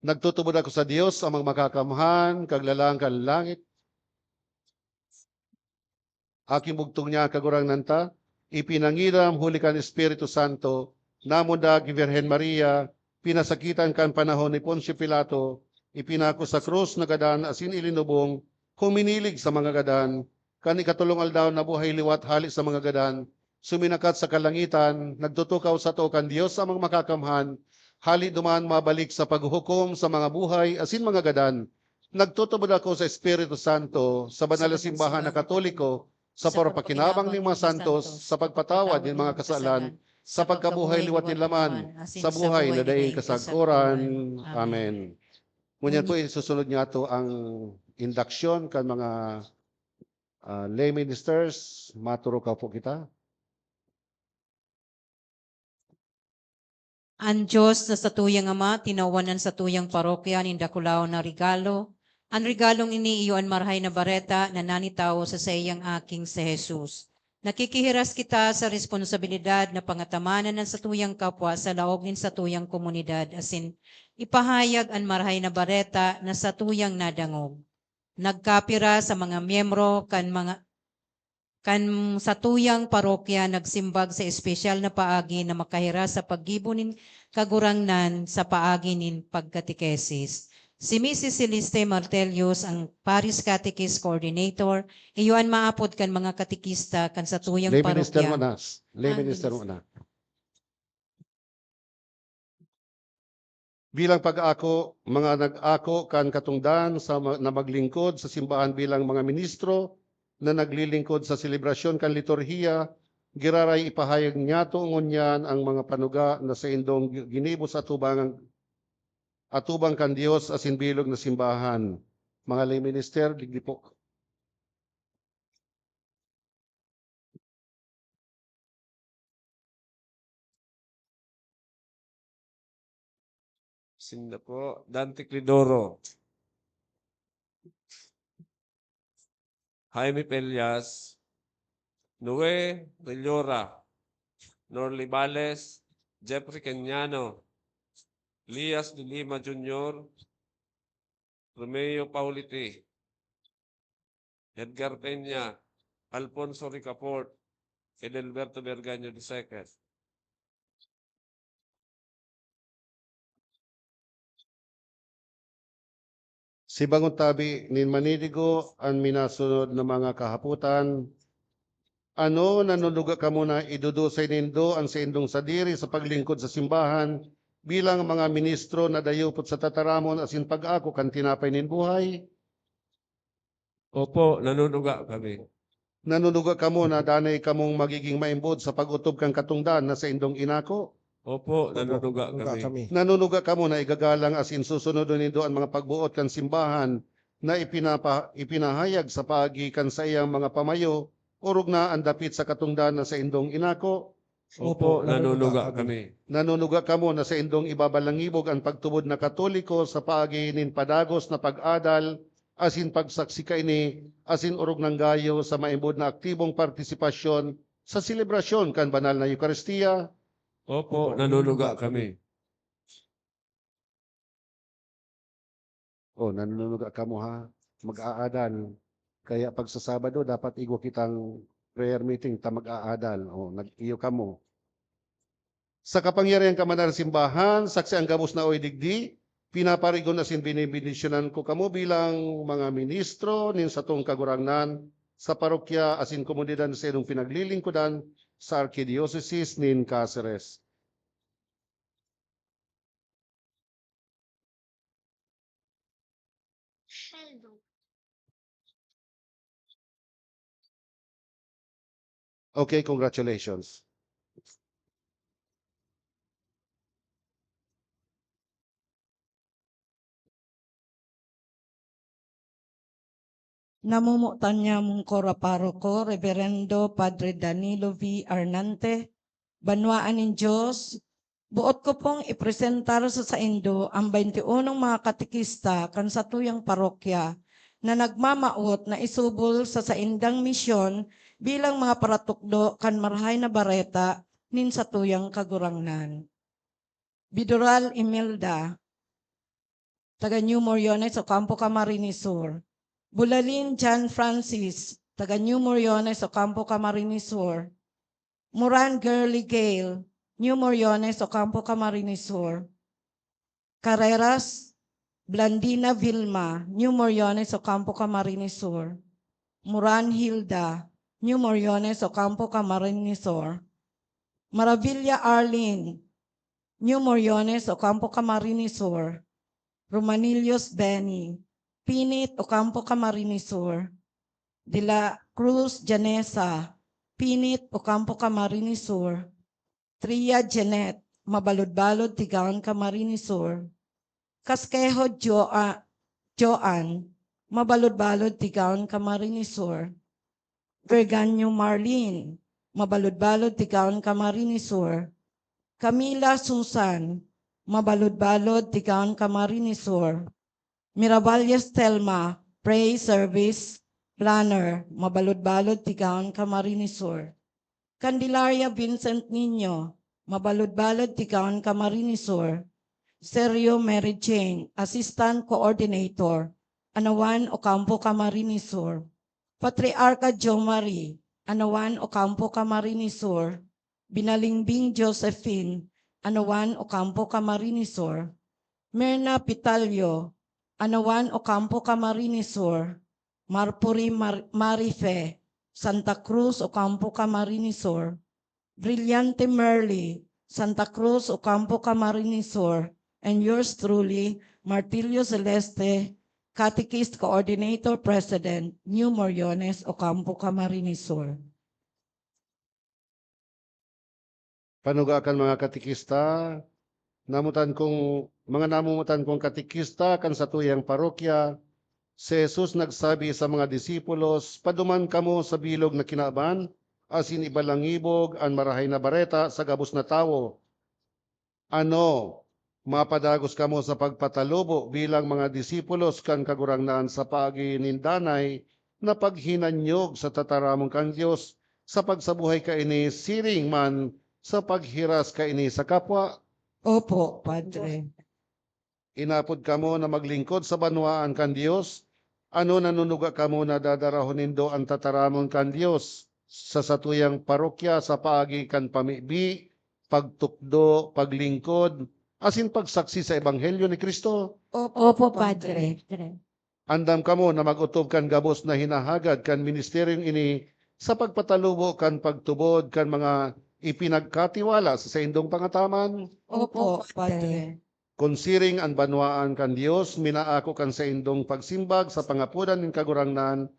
Nagtutubod ako sa Dios, Amang Makakamhan, Kaglalang kan langit. Aking bugtong niya, Kagurangnan ta, ipinangiram huli kan Espiritu Santo, namundag ki Birhen Maria, pinasakitan kan panahon ni Poncio Pilato, ipinako sa krus, nagadan asin ilinubong, huminilig sa mga gadan, kan ikatolong aldaw nabuhay liwat hale sa mga gadan, suminakat sa kalangitan, nagtutukaw sato kan Dios Amang Makakamhan, hale duman mabalik sa paghuhukom sa mga buhay asin mga gadan. Nagtutubod ako sa Espiritu Santo, sa banal na simbahan na Katoliko, sa pagpakinabang nin mga santos, sa pagpatawad nin mga kasalan, sa pagkabuhay liwat nin laman, sa buhay na daing kasagkoran. Amen. Ngunyan po, isusunod niya to ang induction kan mga, ah, lay ministers. Maturukaw po kita. An Dios na satuyang Ama, tinawan an satuyang parokya nin dakulaon na regalo. An regalong ini iyo an Marahay na Bareta na nanitawo sa saiyang Aking si Jesus. Nakikihiras kita sa responsabilidad na pangatamanan an satuyang kapwa sa laog nin satuyang komunidad asin ipahayag an Marahay na Bareta na satuyang nadangog. Nagkapira sa mga miyembro kan mga kan satuyang parokya nagsimbag sa espesyal na paagi na makahiras sa paggibo nin Kagurangnan sa paagi nin pagkatekesis. Si Missus Celeste Martelius, ang Parish Catechist Coordinator, iyo an maapod kan mga katekista kan satuyang Lay minister parokya. Mo na. Lay Ah, minister yes. Mo na. Bilang pag-ako, mga nag-ako kan katungdan sa ma-, na maglingkod sa simbahan bilang mga ministro na naglilingkod sa selebrasyon kan liturhiya, giraray ipahayag niyato ngunyan ang mga panuga na saindong gi-, ginibo sa atubang, atubang kan Dios asin bilog na simbahan. Mga lay minister, digdi po. Sinda po, Dante Clidoro, Jaime Pelias, Noe Rillora, Norly Bales, Jeffrey Kenyano, Lias de Lima Junior, Romeo Pauliti, Edgar Peña, Alfonso Ricafort, Edelberto Bergaño the second. Sa bangon tabi nin maninigo an minasunod na mga kahapotan, ano, nanunuga kamo na idudusay nindo an saindong sadiri sa paglingkod sa simbahan bilang mga ministro na dayupot sa tataramon asin pag-ako kan tinapay nin buhay? Opo, nanunuga kami. Nanunuga kamo na danay kamong magiging maimbod sa pag-otob kan katungdan na saindong inako? Opo, nanunuga kami. Nanunuga kamo na igagalang asin susunodon nindo an mga pagboot kan simbahan na ipinapa-, ipinahayag sa paagi kan saiyang mga pamayo, orog na an dapit sa katungdan na saindong inako? Opo, nanunuga kami. Nanunuga kamo na saindong ibabalangibog an pagtubod na Katoliko sa paagi nin padagos na pag-adal asin pagsaksi kaini, asin orog nang gayo sa maibod na aktibong partisipasyon sa selebrasyon kan banal na Eukaristia. Opo, nanunuga kami. Oh, nanunuga kamo, ha? Mag-aadal. Kaya pag sa Sabado, dapat igwa kitang prayer meeting ta mag-aadal. Oh, nag-iyo kamo. Sa kapangyarihan kan banal na simbahan, saksi an gabos na oy digdi, pinaparigon asin binibendisyonan ko kamo bilang mga ministro nin satong Kagurangnan sa parokya asin komunidad na saindong pinaglilingkodan sa Arkidiosesis nin Caceres. Okay, congratulations. Namomotan niya mong kora paroko, Reverendo Padre Danilo V. Arnante, banwaan nin Diyos, boot ko pong ipresentar sa saindo ang bainti unong mga katekista kan satuyang parokya na nagmamawot na isubol sa saindang misyon bilang mga paratukdo kan Marahay na Bareta nin satuyang Kagurangnan. Bidural Imelda, taga New Moriones, Ocampo, Camarines Sur. Bulalin John Francis, taga New Moriones, Ocampo, Camarines Sur. Moran Girly Gale, New Moriones, Ocampo, Camarines Sur. Carreras Blandina Vilma, New Moriones, Ocampo, Camarines Sur. Moran Hilda, New Moriones, Ocampo, Camarines Sur. Maravilla Arlene, New Moriones, Ocampo, Camarines Sur. Romanillos Benny, Pinit, Ocampo, Camarines Sur. De la Cruz Janessa, Pinit, Ocampo, Camarines Sur. Tria Janet, Mabaludbalod, Tigaon, Camarines Sur. Casquejo Joa-, Joan, Mabaludbalod, Tigaon, Camarines Sur. Verganio Marlene, Mabaludbalod, Tigaon, Camarines Sur. Camila Susan, Mabaludbalod, Tigaon, Camarines Sur. Miravalles Thelma, Praise Service Planner, Mabaludbalod, Tigaon, Camarines Sur. Candelaria Vincent Niño, Mabaludbalod, Tigaon, Camarines Sur. Sergio Mary Jane, Assistant Coordinator, Anawan, Ocampo, Camarines Sur. Patriarca Jo Marie, Anawan, Ocampo, Camarines Sur. Binalingbing Josephine, Anawan, Ocampo, Camarines Sur. Mirna Pitalio, Anawan, Ocampo, Camarines Sur. Marpuri Mar-, Marife, Santa Cruz, Ocampo, Camarines Sur. Brillante Merly, Santa Cruz, Ocampo, Camarines Sur. And yours truly, Martilio Celeste, Catechist Coordinator President, New Moriones, Ocampo, Camarines Sur. Panuga kan mga katekista, namotan kong, mga namomotan kong katekista kan satuyang parokya, si Jesus nagsabi sa mga disipulos, "Paduman kamo sa bilog na kinaban, asin ibalangibog an Marahay na Bareta sa gabos na tawo." Ano, mapadagos kamo sa pagpatalubo bilang mga disipulos kan Kagurangnan sa paagi nin danay na paghinanyog sa tataramon kan Dios sa pagsabuhay kaini siring man sa paghiras kaini sa kapwa? Opo, Padre. Inapod kamo na maglingkod sa banwaan kan Dios. Ano, nanunuga kamo na dadarahon nindo an tataramon kan Dios sa satuyang parokya sa paagi kan pamibi, pagtukdo, paglingkod, asin pagsaksi sa ebanghelyo ni Cristo? Opo, Padre. Andam kamo na mag-otob kan gabos na hinahagad kan ministeryong ini sa pagpatalubo kan pagtubod kan mga ipinagkatiwala sa saindong pangataman? Opo, Padre. Kun siring an banwaan kan Dios minaako kan saindong pagsimbag sa pangapodan nin Kagurangnan,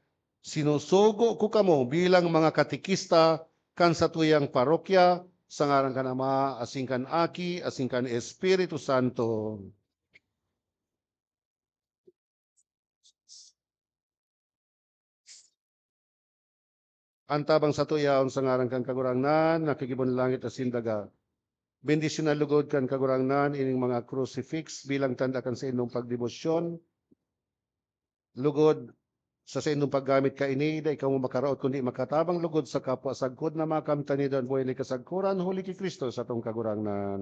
sinusugo ko kamo bilang mga katekista kan satuyang parokya, sa ngaran kan Ama, asin kan Aki, asin kan Espiritu Santo. An tabang sato yaon sa ngaran kan Kagurangnan, na kagibo nin langit asin daga. Bendisyona lugod kan Kagurangnan ining mga crucifix bilang tanda kan saindong pagdebosyon. Lugod sa saindong paggamit kaini, dai kamo makaraot kundi makatabang lugod sa kapwa, sagkod na makamtan nindo an buhay na kasagkoran, huli ki Cristo satong Kagurangnan.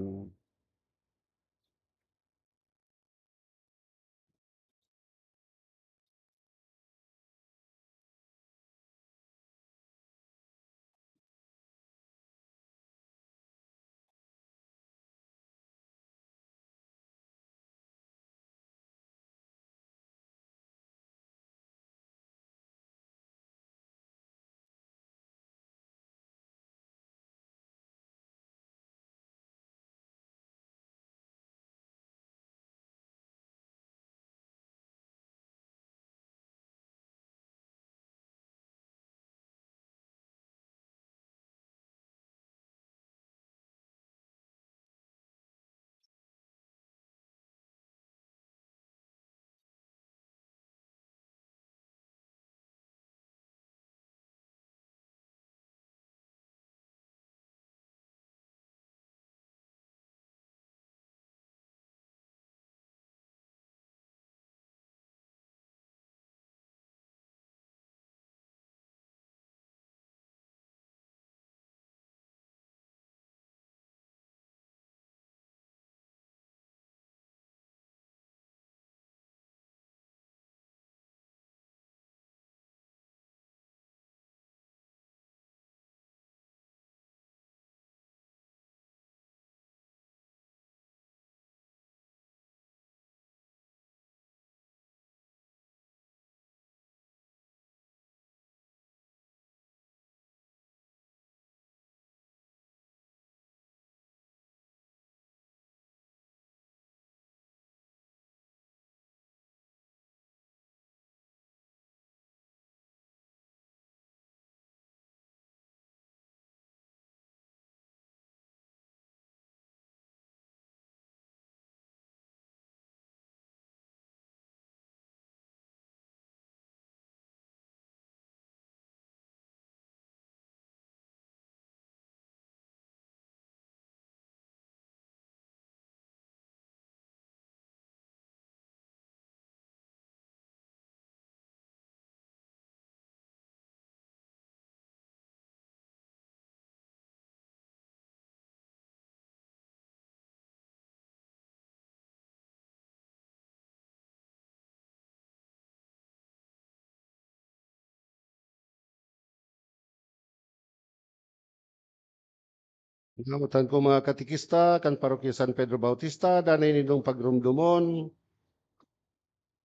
Namotan ko, mga katekista kan Parokya San Pedro Bautista, danay nindong pagromdomon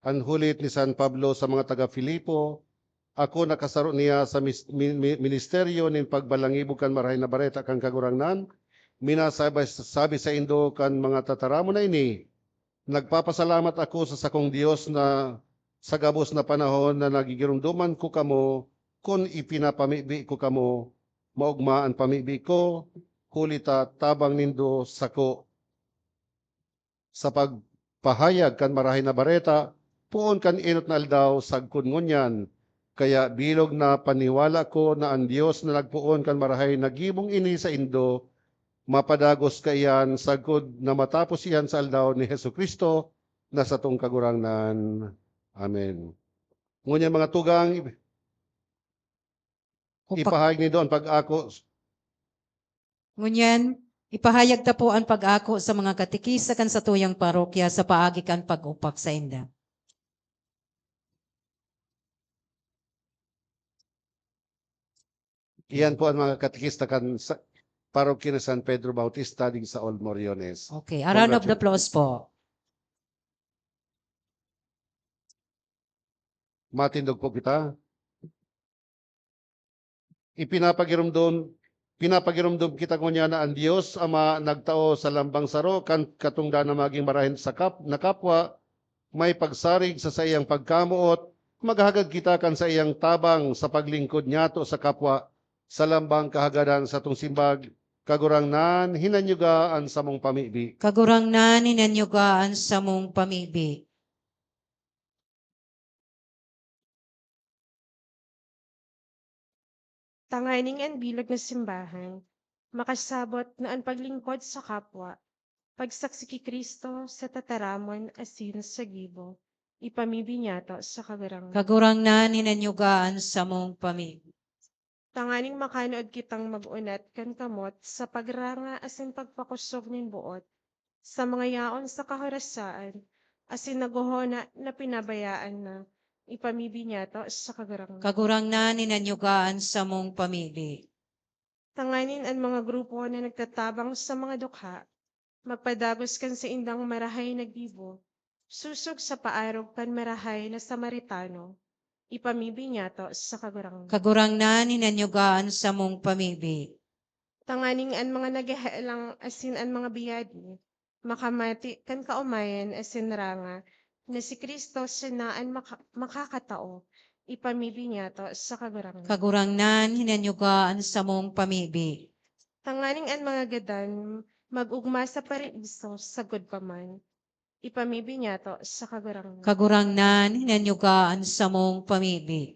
an hulit ni San Pablo sa mga taga Filipo. Ako nakasaro niya sa mis-, mi-, mi-, ministeryo nin pagbalangibog kan Marahay na Bareta kan Kagurangnan. Minasabi, sabi saindo kan mga tataramon na ini, nagpapasalamat ako sa sakong Dios na sa gabos na panahon na nagigiromdoman ko kamo kun ipinapamibi ko kamo, maogma an pamibi ko, huli ta tabang nindo sako sa pagpahayag kan Marahay na Bareta, poon kan enot na aldaw sagkod ngunyan. Kaya bilog na paniwala ko na an Dios na nagpoon kan marahay na gibong ini saindo, mapadagos kaiyan sagkod na matapos iyan sa aldaw ni Jesu-Cristo na satong Kagurangnan. Amen. Ngunyan, mga tugang, Upak- ipahayag nindo an pag-ako. Ngunyan, ipahayag ta po an pag-ako sa mga katekista kan satuyang parokya sa paagi kan pag-upak sainda. Iyan po ang mga katekista kan sa, parokya ni San Pedro Bautista digdi sa Old Moriones. Okay, a round of applause po. Matindog po kita. Ipinapagiromdom, pinapagiromdom kita ngunyan na an Dios Ama nagtao sa lambang saro kan katongdan na magin marahay sa kap-, na kapwa, may pagsarig sa saiyang pagkamoot, maghagad kita kan saiyang tabang sa paglingkod niyato sa kapwa, sa lambang kahagadan satong simbag, Kagurangnan, hinanyuga an samong pamibi. Kagurangnan, hinanyuga an samong pamibi. Tanganing an bilog na simbahan makasabot na an paglingkod sa kapwa, pagsaksi ki Cristo sa tataramon asin sa gibo, ipamibi niyato sa Kagurangnan. Kagurangnan, hinanyuga an samong pamibi. Tanganing makanuod kitang mag-unat kan kamot sa pagranga asin pagpakosog nin boot sa mga yaon sa kahorasaan asin naghohona na pinabayaan na, ipamibi niyato sa Kagurangnan. Kagurangnan, hinanyuga an samong pamibi. Tanganing an mga grupo na nagtatabang sa mga dukha magpadagos kan saindang marahay na gibo, sosog sa paarog kan marahay na Samaritano, ipamibi niyato sa Kagurangnan. Kagurangnan, hinanyuga an samong pamibi. Tanganing an mga naghehelang asin an mga biyadi makamati kan kaomayan asin ranga na si Cristo siya na an maka- makakatao, ipamibi niyato sa Kagurangnan. Kagurangnan, hinanyuga an samong pamibi. Tanganing an mga gadan mag-ogma sa paraiso sagkod pa man, ipamibi niyato sa Kagurangnan. Kagurangnan, hinanyuga an samong pamibi.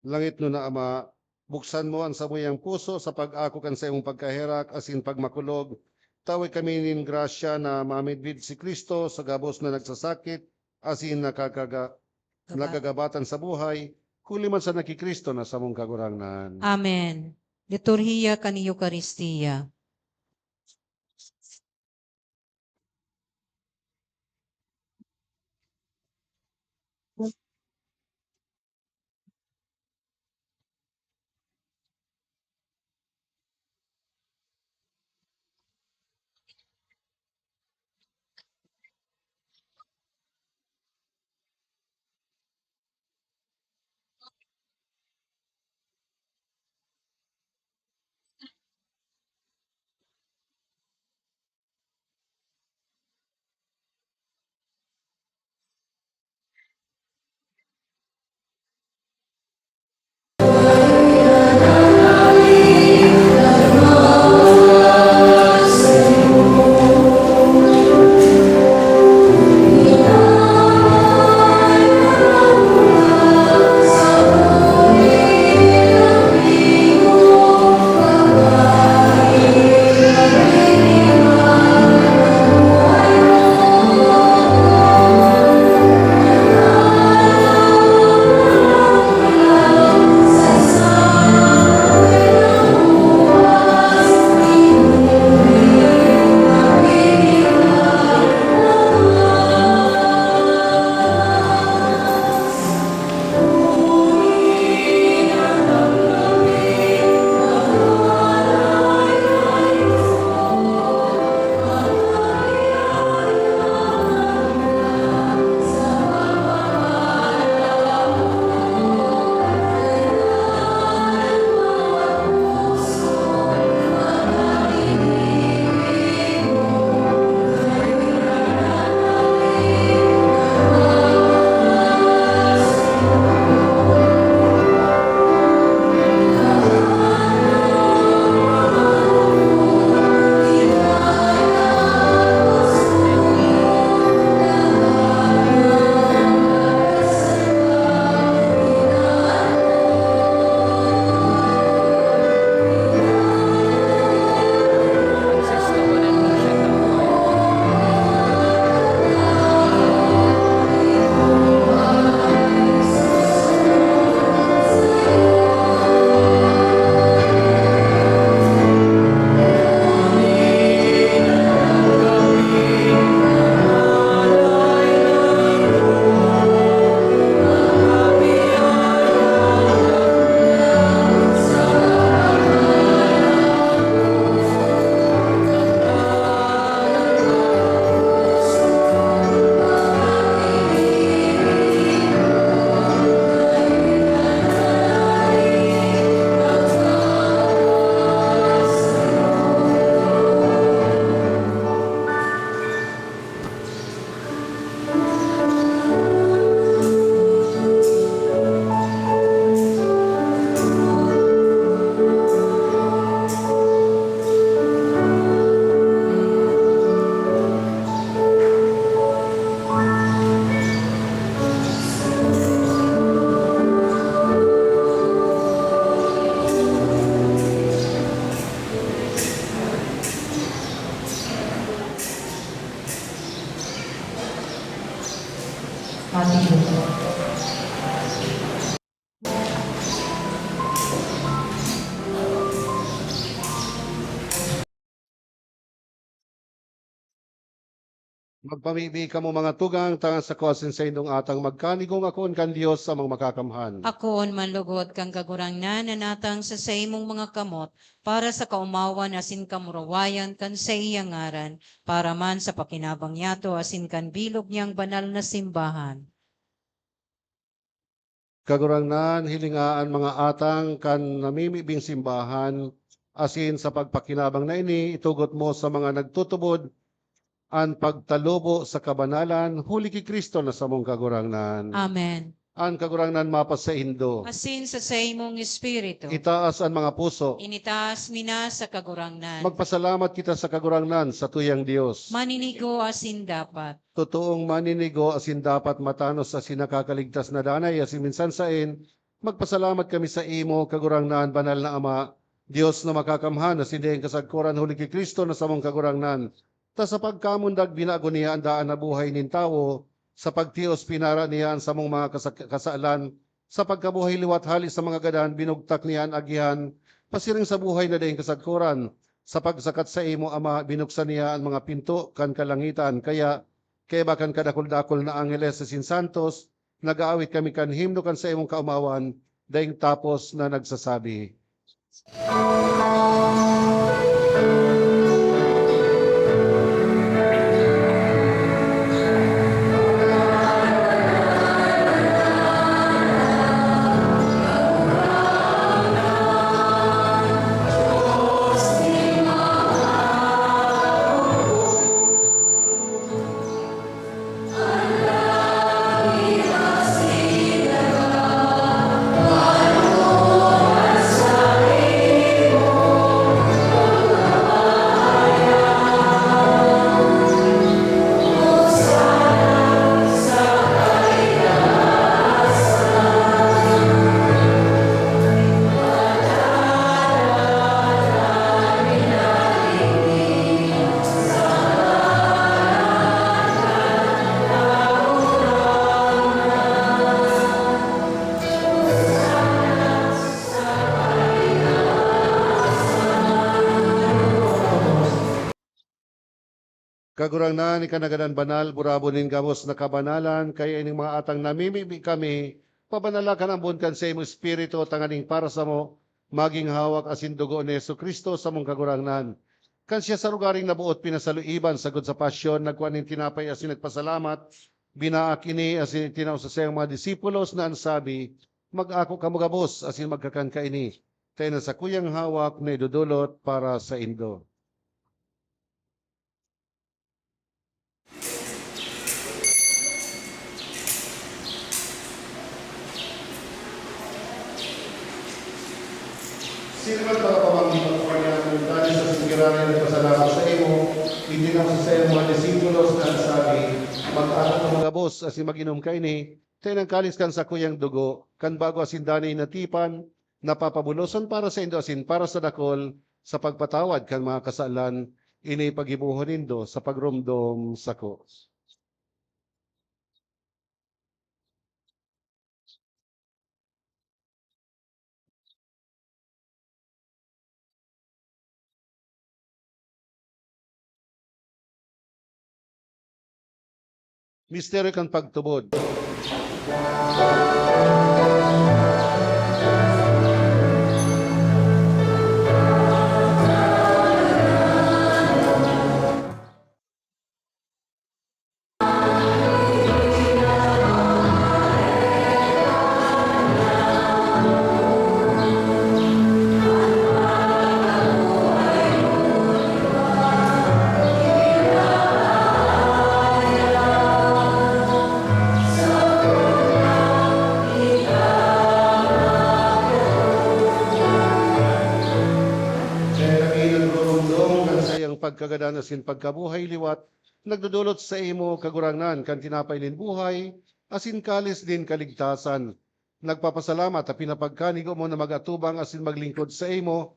Langitnon na Ama, buksan mo an samuyang puso sa pag-ako kan saimong pagkaherak asin pagmakulog. Tawe kami nin grasya na mamidbid si Cristo sa gabos na nagsasakit asin nakakaga, nagagabatan sa buhay, huli man sana ki Cristo na samong Kagurangnan. Amen. Liturhiya kan Eukaristia. Magpamibi kamo, mga tugang, tangan sako asin saindong atang magkanigong akoon kan Dios samong makakamhan. Akoon man lugod kan Kagurangnan an atang sa saimong mga kamot, para sa kaomawan asin kamurawayan kan saiyang ngaran, para man sa pakinabang niyato asin kan bilog niyang banal na simbahan. Kagurangnan, hilinga an mga atang kan namimibing simbahan, asin sa pagpakinabang na ini, itugot mo sa mga nagtutubod an pagtalubo sa kabanalan, huli ki Cristo na samong Kagurangnan. Amen. An Kagurangnan mapasaindo. Asin sa saimong espiritu. Itaas an mga puso. Initaas mi na sa Kagurangnan. Magpasalamat kita sa Kagurangnan, satuyang Dios. Maninigo asin dapat. Totoong maninigo asin dapat, matanos asin nakakaligtas na danay, asin minsan saen, magpasalamat kami saimo, Kagurangnan, Banal na Ama, Dios na makakamhan, asin daing kasagkoran, huli ki Cristo na samong Kagurangnan. Ta sa pagkamundag, binago niya an daan na buhay nin tawo, sa pagtios, pinara niya an samong mga kasak-, kasalan, sa pagkabuhay liwat hale sa mga gadan, binugtak niya an agihan pasiring sa buhay na daing kasagkoran. Sa pagsakat saimo, Ama, binuksan niya an mga pinto kan kalangitan. Kaya, kaiba kan kadakul-dakul na angheles asin santos, nag-aawit kami kan himno kan saimong kaomawan, daing tapos na nagsasabi, Kagurangnan, ika nagadan banal, burabon nin gabos na kabanalan, kaya ining mga atang namimibi kami, pabanala kan ambon kan saimong Espiritu, tanganing para samo, magin hawak asin dugo ni Jesu-Cristo, samong Kagurangnan. Kan siya sa lugaring naboot pinasaluiban sagkod sa pasyon, nagkua nin tinapay asin nagpasalamat, binaak ini asin itinao sa saiyang mga disipulos na an sabi, "Mag-ako kamo gabos asin magkakan kaini, ta ini an sakuyang hawak na idodolot para saindo." Sino man mga pamanggi pagpapanyaan mo, dahil sa singiranan na pasalamat sa imo, itinao sa saiyang mga disipulos na nagsabi, "Mag-ako kamo gabos asin mag-inom kaini, ta ini an kalis kan sakuyang dugo, kan bago asin danay na tipan, na papabuloson para saindo asin para sa dakul sa pagpatawad kan mga kasalan. Ini paggibohon nindo sa pagromdom sako." Misteryo kan pagtubod. Kaya kami nagrurumdom kan saiyang pagkagadan asin pagkabuhay liwat, nagdodolot saimo, Kagurangnan, kan tinapay nin buhay asin kalis nin kaligtasan. Nagpapasalamat ta pinapagkanigo mo na mag-atubang asin maglingkod saimo,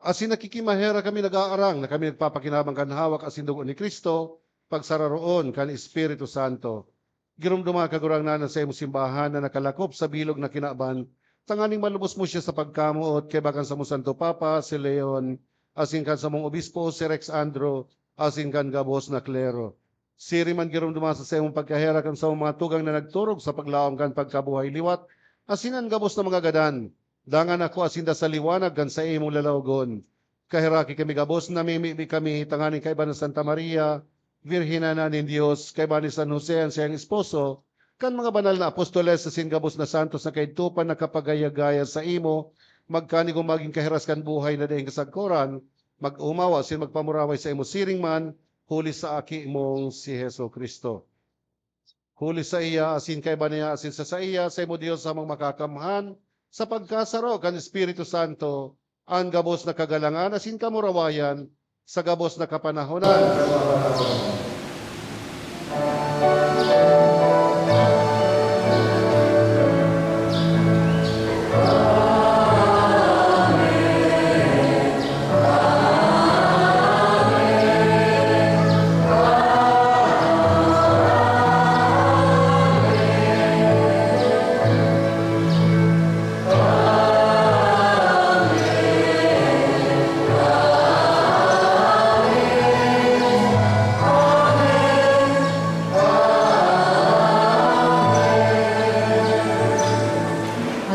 asin nakikimaherak kami, nag-aarang na kami nagpapakinabang kan hawak asin dugo ni Cristo, pagsararoon kan Espiritu Santo. Giromdoma, Kagurangnan, an saimong simbahan na nakalakop sa bilog na kinaban, tanganing malubos mo siya sa pagkamoot, kaiba kan samong Santo Papa, si Leon, asin kan samong Obispo, si Rex Andro, asin kan gabos na klero. Siring man giromdoman sa saimong pagkaherak an samong mga tugang na nagturog sa paglaom kan pagkabuhay liwat, asin an gabos na mga gadan. Dangan ako asin da sa liwanag kan saimong lalawogon. Kaheraki kami gabos, namimibi kami tanganing kaiba ni Santa Maria, Birhen na nin Dios, kaiba ni San Jose an saiyang esposo, kan mga banal na apostoles asin gabos na santos na kaidtopan na kapagayagaya saimo, magkanigo magin kahiras kan buhay na daing kasagkoran, mag-omaw asin magpamuraway saimo siring man, huli sa Aki mong si Jesu-Cristo. Huli saiya, asin kaiba niya, asin sa saiya, saimo Dios Amang Makakamhan, sa pagkasaro kan Espiritu Santo, an gabos na kagalangan asin kamurawayan, sa gabos na kapanahonan.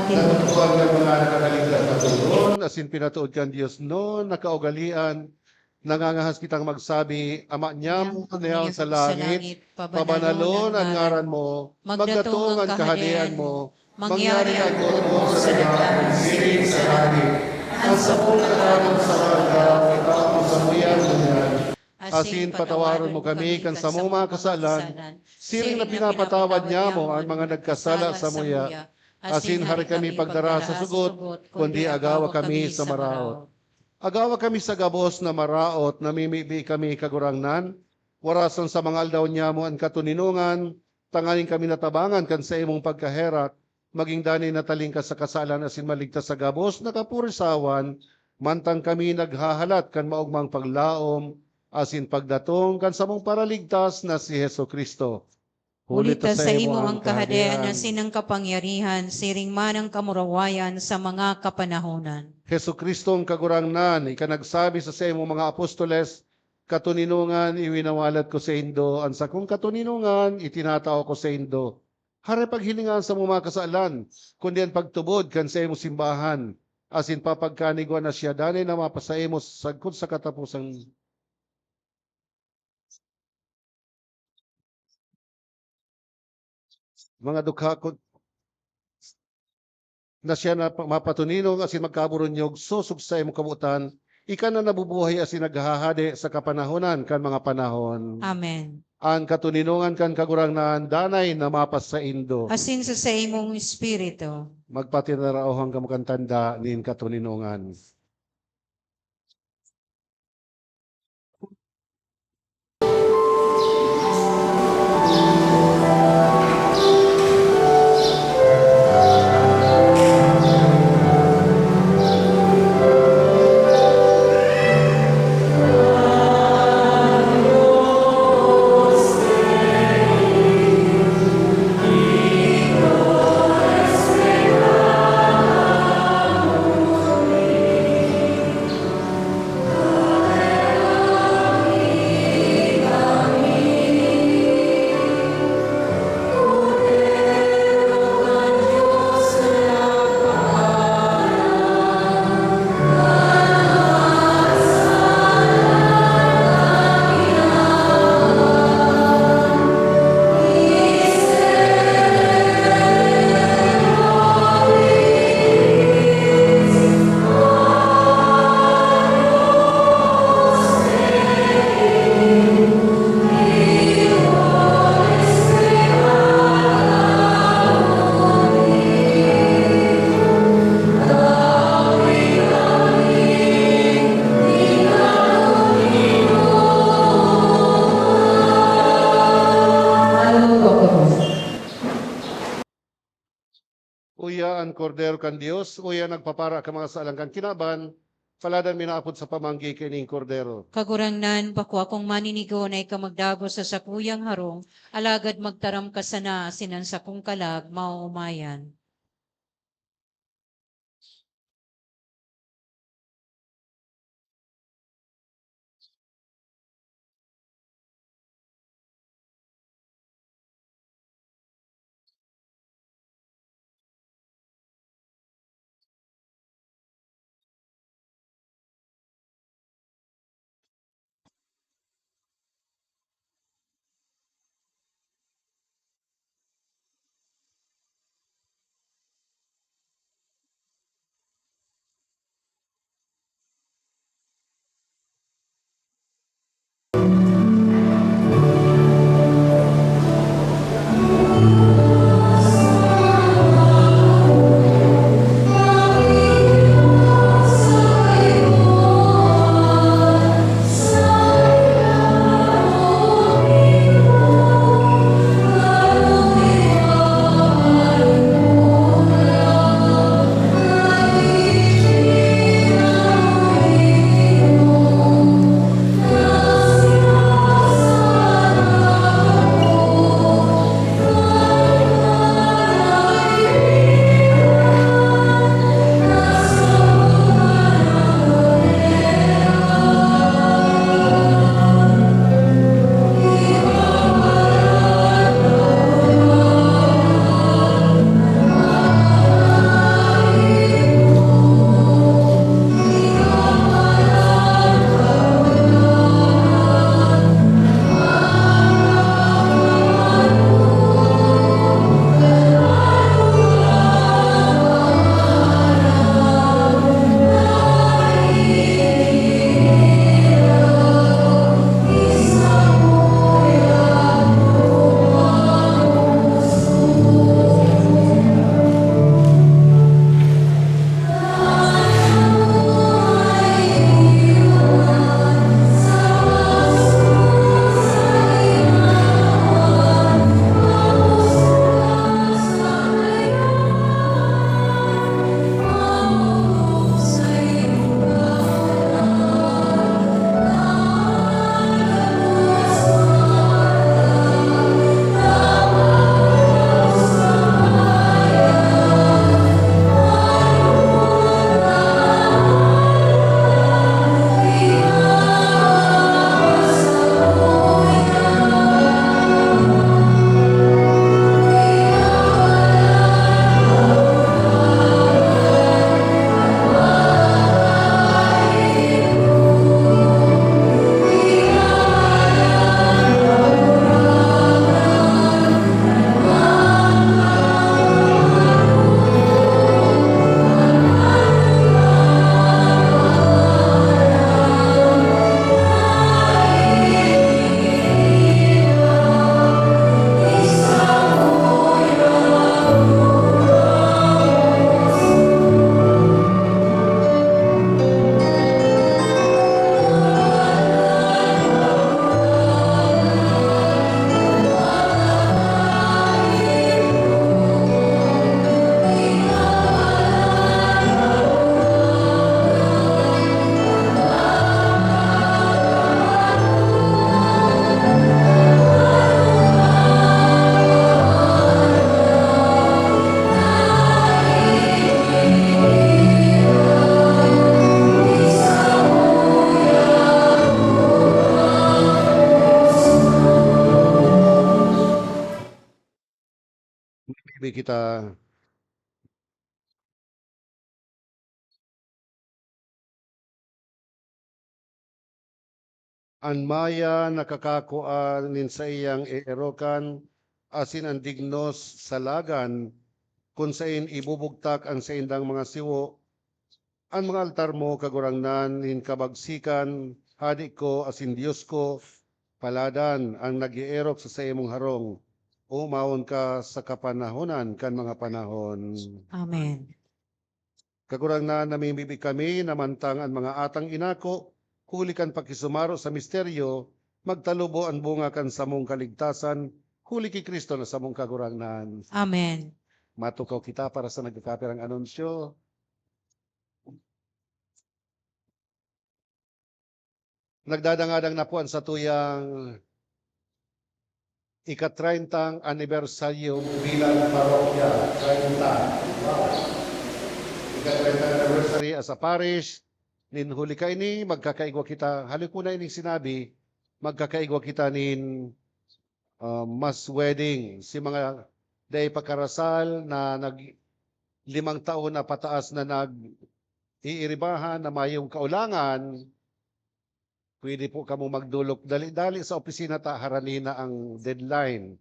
Natutukan kan mga nakakaligtas na togon, asin pinatuod kan Dios non nakaugalian, nangangahas kitang magsabi, Ama niamo na yaon sa langit, pabanalon an ngaran mo, magdatong an kahadean mo, mangyari an boot mo sa daga, siring sa langit. An sapo na kanon sa aldaw, itao mo samuya ngunyan. Asin patawaron mo kami kan samong mga kasalan, siring na pinapatawad niamo an mga nagkasala samuya. Asin hare kami pagdara sa sugot, kundi agawa kami sa maraot. Agawa kami sa gabos na maraot, namimibi kami, Kagurangnan, warason sa mga aldaw niamo an katoninongan, tanganing kami natabangan kan saimong pagkaherak, magin danay na talingkas sa kasalan asin maligtas sa gabos na kapurisawan, mantang kami naghahalat kan maogmang paglaom asin pagdatong kan samong Paraligtas na si Jesu-Cristo. Huli ta saimo an kahadean asin an kapangyarihan, siring man an kamurawayan sa mga kapanahonan. Jesu-Cristo an Kagurangnan, ika nagsabi sa saimong mga apostoles, "Katoninongan, iwinawalat ko saindo, an sakong katoninongan itinatao ko saindo." Hare paghilinga an samong mga kasalan, kundi an pagtubod kan saimong simbahan, asin papagkanigwa na siya danay na mapasaimo sagkod sa kataposan. Mga dukha ko na siya na pa-, mapatuninong asin magkaburunyog sosog sa imong kabotan, ika na nabubuhay asin naghahade sa kapanahonan kan mga panahon. Amen. An katoninongan kan Kagurangnan danay na mapasaindo. Asin sa saimong espiritu. Magpatinaraohan kamo kan tanda nin katoninongan. Uya an Kordero kan Dios, uya an nagpapara kan mga kasalan kan kinaban, paladan mi naapod sa pamanggi kaining Kordero. Kagurangnan, pakua kong maninigo na ika magdagos sa sakuyang harong, alagad magtaram ka sana asin an sakong kalag maoomayan. Ta. An maya nakakakua nin saiyang eerokan asin an dignos salagan, kun saen ibubugtak an saindang mga siwo. An mga altar mo, Kagurangnan, nin kabagsikan, Hadi ko asin Dios ko, paladan an nag-eerok sa saimong harong. Omawon ka sa kapanahonan kan mga panahon. Amen. Kagurangnan, namimibi kami na mantang an mga atang inako, huli kan pakisumaro sa misteryo, magtalubo an bunga kan samong kaligtasan, huli ki Cristo na samong Kagurangnan. Amen. Matukaw kita para sa nagkakapirang anunsyo. Nagdadangadang na po an satuyang ika-treyntang anibersaryo bilang parokya. Treinta. Wow. Ika-treyntang anniversary as a parish. Nin huli kaini, magkakaigwa kita. Hali ko na ining sinabi, magkakaigwa kita nin, ah, mass wedding. Si mga dai pa karasal na nag-, limang taon na pataas na nag-iiribahan na mayong kaulangan, pwede po kamo magdolok dali-dali sa opisina ta, harani na ang deadline.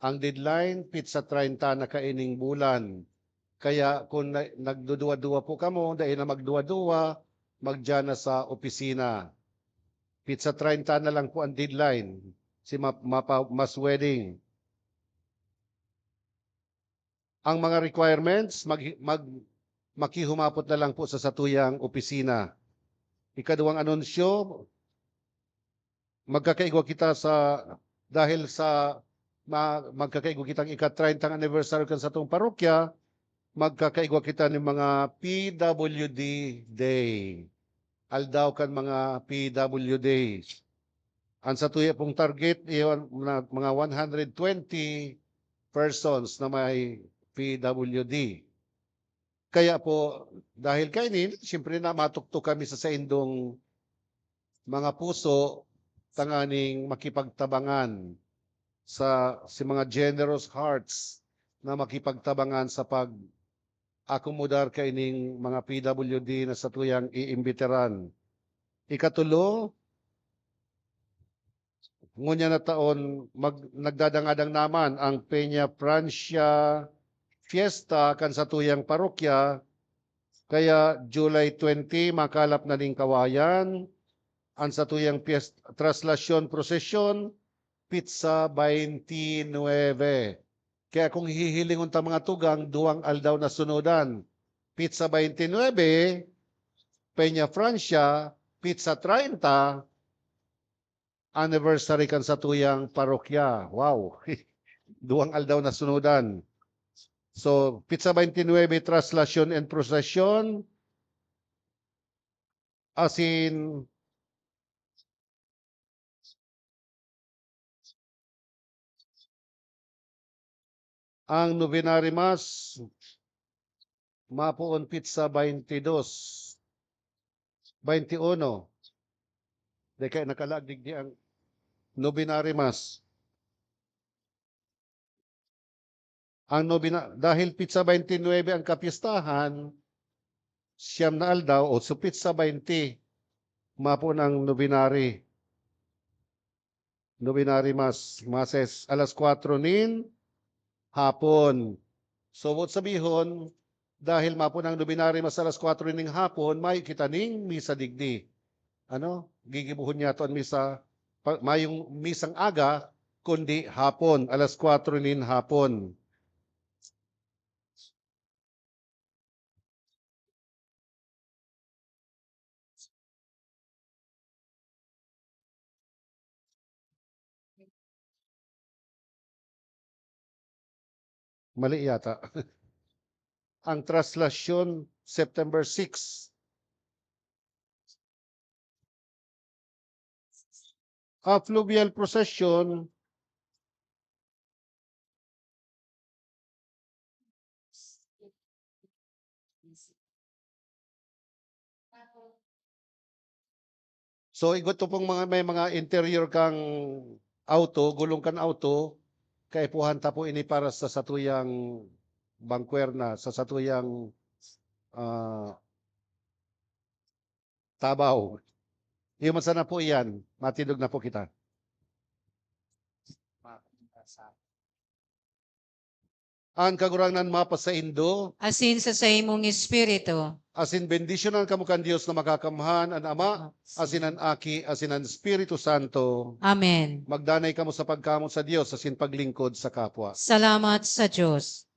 Ang deadline, petsa treinta na kaining bulan. Kaya kung na-, nagduduwa-duwa po kamo, dai na magduwa-duwa, magdiyan na sa opisina. Petsa treinta na lang po ang deadline. Si ma-, mapa-, mass wedding. Ang mga requirements, mag-, mag-, makihumapot na lang po sa satuyang opisina. Ikaduwang anunsyo, magkakaigwa kita sa, dahil sa ma-, magkakaigwa kitang ika-treyntang anniversary kan satong parokya, magkakaigwa kita nin mga P W D Day. Aldaw kan mga P W D. An satuya pong target, iyo, na mga one hundred twenty persons na may P W D. Kaya po, dahil kaini, siyempre na matuktok kami sa saindong mga puso tanganing makipagtabangan sa, sa mga generous hearts na makipagtabangan sa pag-akomodar kaining mga P W D na satuyang iimbitaran. Ikatulo, ngunyan na taon, mag-, nagdadangadang naman ang Peña Francia Fiesta kan satuyang parokya, kaya July twenty, makalap na nin Kawayan, an satuyang pies-, traslasyon prosesyon, petsa twenty-nuebe. Kaya kung hihilingon ta mga tugang, duwang aldaw na sunodan. Petsa twenty-nuebe, Peña Francia, petsa treinta, anniversary kan satuyang parokya. Wow! Duwang aldaw na sunodan. So, petsa twenty-nuebe, traslasyon and prosesyon. Asin, ang novenary mass, mapoon petsa twenty-dos, twenty-uno. Di kaya nakalaag digdi ang novenary mass. Ang nobena, dahil petsa twenty-nuebe ang kapistahan, siyam na aldaw, o so petsa twenty, mapoon ang novenary. Novenary mass, masses, alas kwatro nin hapon. So, boot sabihon, dahil mapoon ang novenary mass alas kwatro nin hapon, mayo kita ning misa digdi. Ano? Gigibohon niyato an misa, pa-, mayong misang aga, kundi hapon, alas kwatro nin hapon. Mali yata. Ang traslasyon, September six. A fluvial procession. So, igo to pong mga, may mga interior kang auto, gulong kan auto, kaipuhan ta po ini para sa satuyang bangkwerna, sa satuyang, ah, tabaw. Iyo man sana po iyan, matindog na po kita. An Kagurangnan mapasaindo. Asin sa saimong espiritu. Asin bendisyonan kamo kan Dios na Makakamhan, an Ama, asin an Aki, asin an Espiritu Santo. Amen. Magdanay kamo sa pagkamoot sa Dios asin paglingkod sa kapwa. Salamat sa Dios.